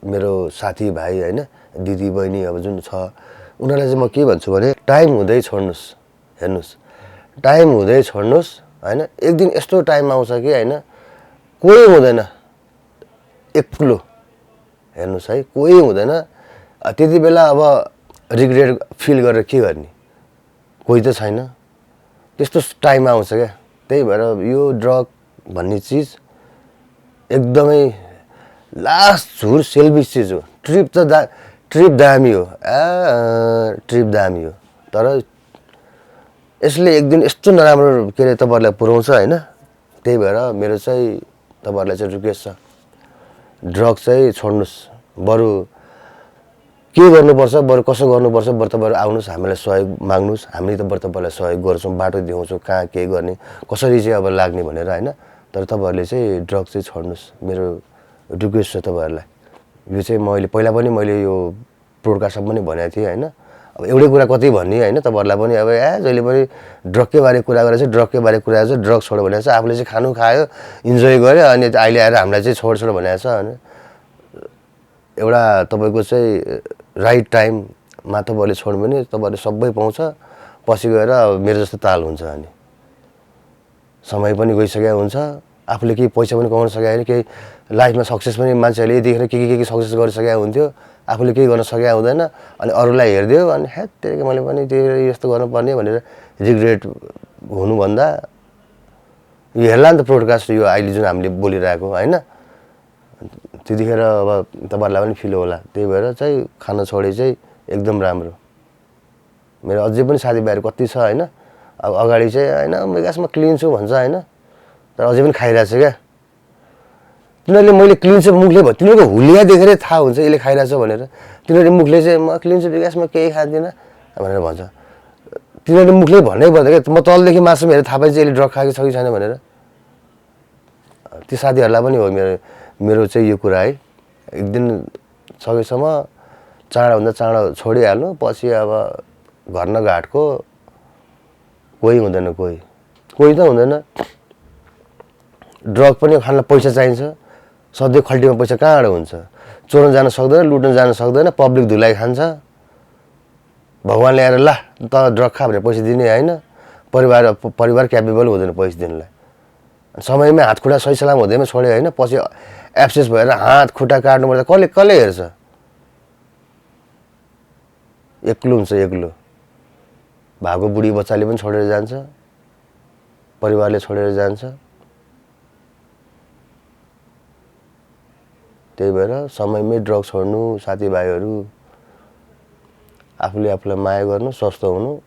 मेरो साथीभाइ होइन, दिदी बहिनी अब जुन छ उनीहरूलाई चाहिँ म के भन्छु भने टाइम हुँदै छोड्नुहोस्। हेर्नुहोस्, टाइम हुँदै छोड्नुहोस् होइन। एक दिन यस्तो टाइम आउँछ कि होइन कोही हुँदैन, एक्लो हेर्नुहोस् है, कोही हुँदैन। त्यति बेला अब रिग्रेट फिल गरेर के गर्ने, कोही त छैन। त्यस्तो टाइम आउँछ क्या। त्यही भएर यो ड्रग भन्ने चिज एकदमै लास्ट झुर सेल्फिस चिज हो। ट्रिप दामी हो, ट्रिप दामी हो, तर यसले एक दिन यस्तो नराम्रो के अरे तपाईँहरूलाई पुऱ्याउँछ होइन। त्यही भएर मेरो चाहिँ तपाईँहरूलाई चाहिँ रिक्वेस्ट छ, ड्रग चाहिँ छोड्नुहोस्। बरु के गर्नुपर्छ, बरु कसो गर्नुपर्छ, बरु तपाईँहरू आउनुहोस्, हामीलाई सहयोग माग्नुहोस्। हामीले त बरु तपाईँलाई सहयोग गर्छौँ, बाटो देखाउँछौँ कहाँ के गर्ने, कसरी चाहिँ अब लाग्ने भनेर होइन। तर तपाईँहरूले चाहिँ ड्रग चाहिँ छोड्नुहोस्, मेरो रिक्वेस्ट छ तपाईँहरूलाई। यो चाहिँ मैले पहिला पनि मैले यो ब्रोडकास्टमा पनि भनेको थिएँ होइन। अब एउटै कुरा कति भन्ने होइन, तपाईँहरूलाई पनि अब जहिले पनि ड्रगकै बारे कुरा गरेर चाहिँ ड्रगकै बारे कुरा चाहिँ ड्रग छोड भनेको छ, आफूले चाहिँ खानु खायो इन्जोय गर्यो अनि अहिले आएर हामीलाई चाहिँ छोड भनेको छ होइन। एउटा तपाईँको चाहिँ राइट टाइममा तपाईँहरूले छोड्यो भने तपाईँहरूले सबै पाउँछ, पछि गएर मेरो जस्तो ताल हुन्छ। अनि समय पनि गइसकेको हुन्छ, आफूले केही पैसा पनि कमाउन सकेको होइन, केही लाइफमा सक्सेस पनि मान्छेहरूले यतिखेर के सक्सेस गरिसकेको हुन्थ्यो, आफूले केही गर्न सकेको हुँदैन अनि अरूलाई हेरिदियो अनि हेत तेरेको मैले पनि त्यो यस्तो गर्नुपर्ने भनेर रिग्रेट हुनुभन्दा यो हेर्ला नि त ब्रोडकास्ट यो अहिले जुन हामीले बोलिरहेको होइन, त्यतिखेर अब तपाईँहरूलाई पनि फिल होला। त्यही भएर चाहिँ खाना छोडे चाहिँ एकदम राम्रो। मेरो अझै पनि साथीभाइहरू कति छ होइन, अब अगाडि चाहिँ होइन विकासमा क्लिन छु भन्छ होइन, तर अझै पनि खाइरहेको छ क्या। तिनीहरूले मैले क्लिन छु मुखले भयो, तिनीहरूको हुलिया देखेरै थाहा हुन्छ यसले खाइरहेछ भनेर। तिनीहरूले मुखले चाहिँ म क्लिन छु विकासमा केही खाँदिनँ भनेर भन्छ, तिनीहरूले मुखले भन्नै पर्दैन क्या। म तलदेखि मासुमा हेरेर थाहा पाइन्छ यसले ड्रग खाएको छ कि छैन भनेर। ती साथीहरूलाई पनि हो मेरो चाहिँ यो कुरा है, एक दिन सकेसम्म चाँडोभन्दा चाँडो छोडिहाल्नु, पछि अब घर न घाटको कोही हुँदैन, कोही त हुँदैन। ड्रग पनि खान पैसा चाहिन्छ, सधैँ खल्टीमा पैसा कहाँबाट हुन्छ। चोर्न जान सक्दैन, लुट्न जान सक्दैन, पब्लिक धुलाई खान्छ। भगवान्ले आएर ला त ड्रग खा भनेर पैसा दिने होइन, परिवार क्यापेबल हुँदैन पैसा दिनलाई। समयमै हात खुट्टा सही सलाम हुँदैमा छोड्यो होइन, पछि एब्सेस भएर हात खुट्टा काट्नु पर्दा कसले हेर्छ। एक्लो हुन्छ, एक्लो भएको बुढी बच्चाले पनि छोडेर जान्छ, परिवारले छोडेर जान्छ। त्यही भएर समयमै ड्रग छोड्नु, साथीभाइहरू आफूलाई माया गर्नु, स्वस्थ हुनु।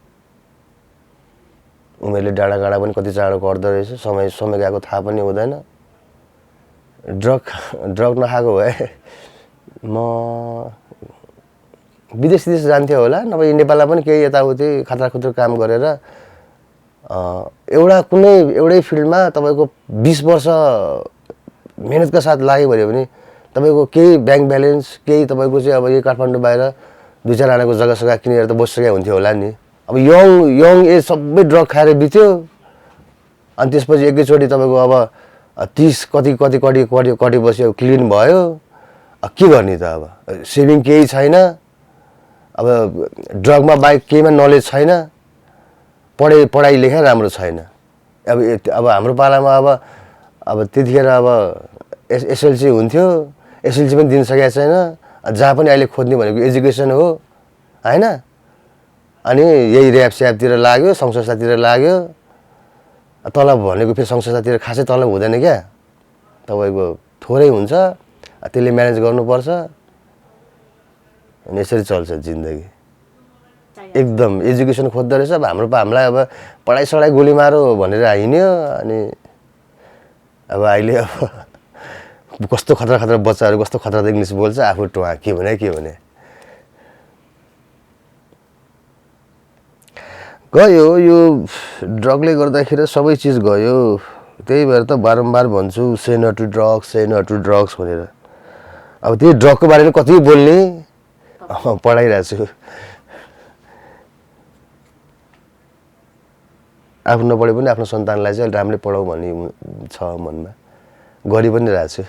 उमेरले डाँडा पनि कति चाँडो गर्दो रहेछ, समय गएको थाहा पनि हुँदैन। ड्रग नखाएको भए म विदेश जान्थ्यो होला, नभए नेपालमा पनि केही यताउति खतरा काम गरेर एउटै फिल्डमा तपाईँको 20 वर्ष मेहनतका साथ लाग्यो भने तपाईँको केही ब्याङ्क ब्यालेन्स केही तपाईँको चाहिँ अब यही काठमाडौँ बाहिर 2-4 आनाको जग्गा किनेर त बसिसकेको हुन्थ्यो होला नि। अब यङ एज सबै ड्रग खाएर बित्यो अनि त्यसपछि एकैचोटि तपाईँको अब 30 कति क्लिन भयो। के गर्ने त, अब सेभिङ केही छैन, अब ड्रगमा बाहेक केहीमा नलेज छैन, पढाइ लेखा राम्रो छैन। अब हाम्रो पालामा अब त्यतिखेर अब एसएलसी हुन्थ्यो, एसएलसी पनि दिन सकेको छैन। जहाँ पनि अहिले खोज्ने भनेको एजुकेसन हो होइन। अनि यही ऱ्यापस्यापतिर लाग्यो, सङ्घ संस्थातिर लाग्यो। तलब भनेको फेरि सङ्घ संस्थातिर खासै तलब हुँदैन क्या, तपाईँको थोरै हुन्छ, त्यसले म्यानेज गर्नुपर्छ। अनि यसरी चल्छ जिन्दगी। एकदम एजुकेसन खोज्दो रहेछ। अब हामीलाई अब पढाइ गोली मारो भनेर हिँड्यो। अनि अब अहिले अब कस्तो खतरा बच्चाहरू कस्तो खतरा इङ्ग्लिस बोल्छ, आफू टुवा के भने गयो। यो ड्रगले गर्दाखेरि सबै चिज गयो। त्यही भएर त बारम्बार भन्छु से न टु ड्रग्स भनेर। अब त्यो ड्रगको बारेमा कति बोल्ने, पढाइरहेको छु। आफू नपढे पनि आफ्नो सन्तानलाई चाहिँ राम्ररी पढाऊ भन्ने छ मनमा, गरि पनि रहेको छु।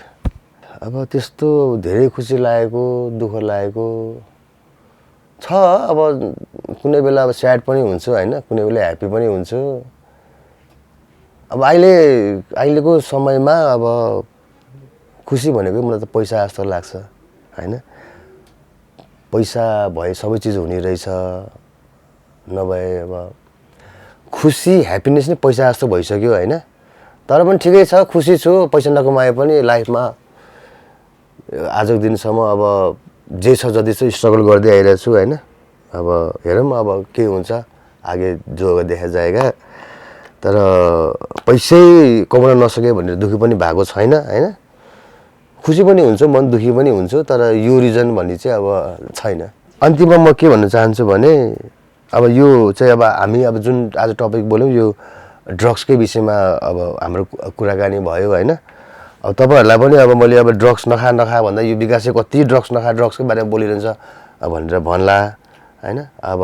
अब त्यस्तो धेरै खुसी लागेको दुःख लागेको छ। अब कुनै बेला अब स्याड पनि हुन्छु होइन, कुनै बेला ह्याप्पी पनि हुन्छु। अब अहिलेको समयमा अब खुसी भनेको मलाई त पैसा जस्तो लाग्छ होइन। पैसा भए सबै चिज हुने रहेछ, नभए अब खुसी ह्याप्पिनेस नै पैसा जस्तो भइसक्यो होइन। तर पनि ठिकै छ, खुसी छु। पैसा नकमाए पनि लाइफमा आजको दिनसम्म अब जे छ जति छ स्ट्रगल गर्दै आइरहेको छु होइन। अब हेरौँ अब के हुन्छ, आगे जो देखा जाएगा। तर पैसै कमाउन नसक्यो भनेर दुःखी पनि भएको छैन होइन। खुसी पनि हुन्छु, मन दुःखी पनि हुन्छु, तर यो रिजन भन्ने चाहिँ अब छैन। अन्तिममा म के भन्न चाहन्छु भने अब यो चाहिँ अब हामी अब जुन आज टपिक बोल्यौँ यो ड्रग्सकै विषयमा अब हाम्रो कुराकानी भयो होइन। अब तपाईँहरूलाई पनि अब मैले अब ड्रग्स नखा भन्दा यो विकासले कति ड्रग्स नखा ड्रग्सकै बारेमा बोलिरहन्छ भनेर भन्ला होइन। अब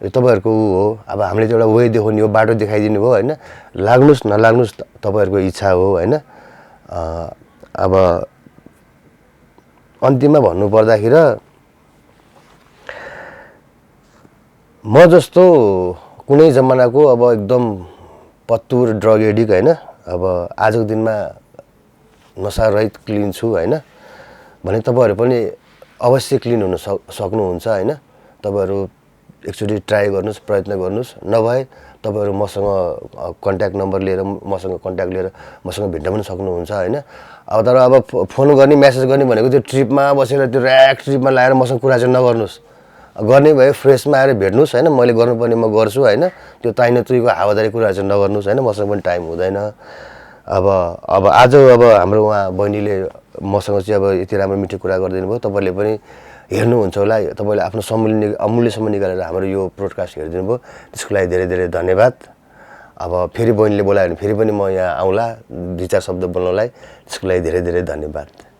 यो तपाईँहरूको ऊ हो, अब हामीले त एउटा वे देखाउने हो, बाटो देखाइदिनु हो होइन। लाग्नुहोस् नलाग्नुहोस् तपाईँहरूको इच्छा हो होइन। अब अन्तिममा भन्नुपर्दाखेरि म जस्तो कुनै जमानाको अब एकदम पत्तुर ड्रग एडिक्ट होइन, अब आजको दिनमा नसारहित क्लिन छु होइन भने तपाईँहरू पनि अवश्य क्लिन हुन सक्नुहुन्छ होइन। तपाईँहरू एकचोटि ट्राई गर्नुहोस्, प्रयत्न गर्नुहोस्, नभए तपाईँहरू मसँग कन्ट्याक्ट नम्बर लिएर मसँग कन्ट्याक्ट लिएर मसँग भेट्न पनि सक्नुहुन्छ होइन। अब तर अब फोन गर्ने मेसेज गर्ने भनेको त्यो ट्रिपमा बसेर त्यो ऱ्याक ट्रिपमा लगाएर मसँग कुरा चाहिँ नगर्नुहोस्। गर्ने भए फ्रेसमा आएर भेट्नुहोस् होइन, मैले गर्नुपर्ने म गर्छु होइन। त्यो ताइने तुईको हावादारी कुराहरू चाहिँ नगर्नुहोस् होइन, मसँग पनि टाइम हुँदैन। अब आज अब हाम्रो उहाँ बहिनीले मसँग चाहिँ अब यति राम्रो मिठो कुरा गरिदिनु भयो। तपाईँले पनि हेर्नुहुन्छ होला, तपाईँले आफ्नो अमूल्य समय निकालेर हाम्रो यो ब्रोडकास्ट हेरिदिनु भयो, त्यसको लागि धेरै धेरै धन्यवाद। अब फेरि बहिनीले बोलायो भने फेरि पनि म यहाँ आउँला 2-4 शब्द बोल्नलाई, त्यसको लागि धेरै धेरै धन्यवाद।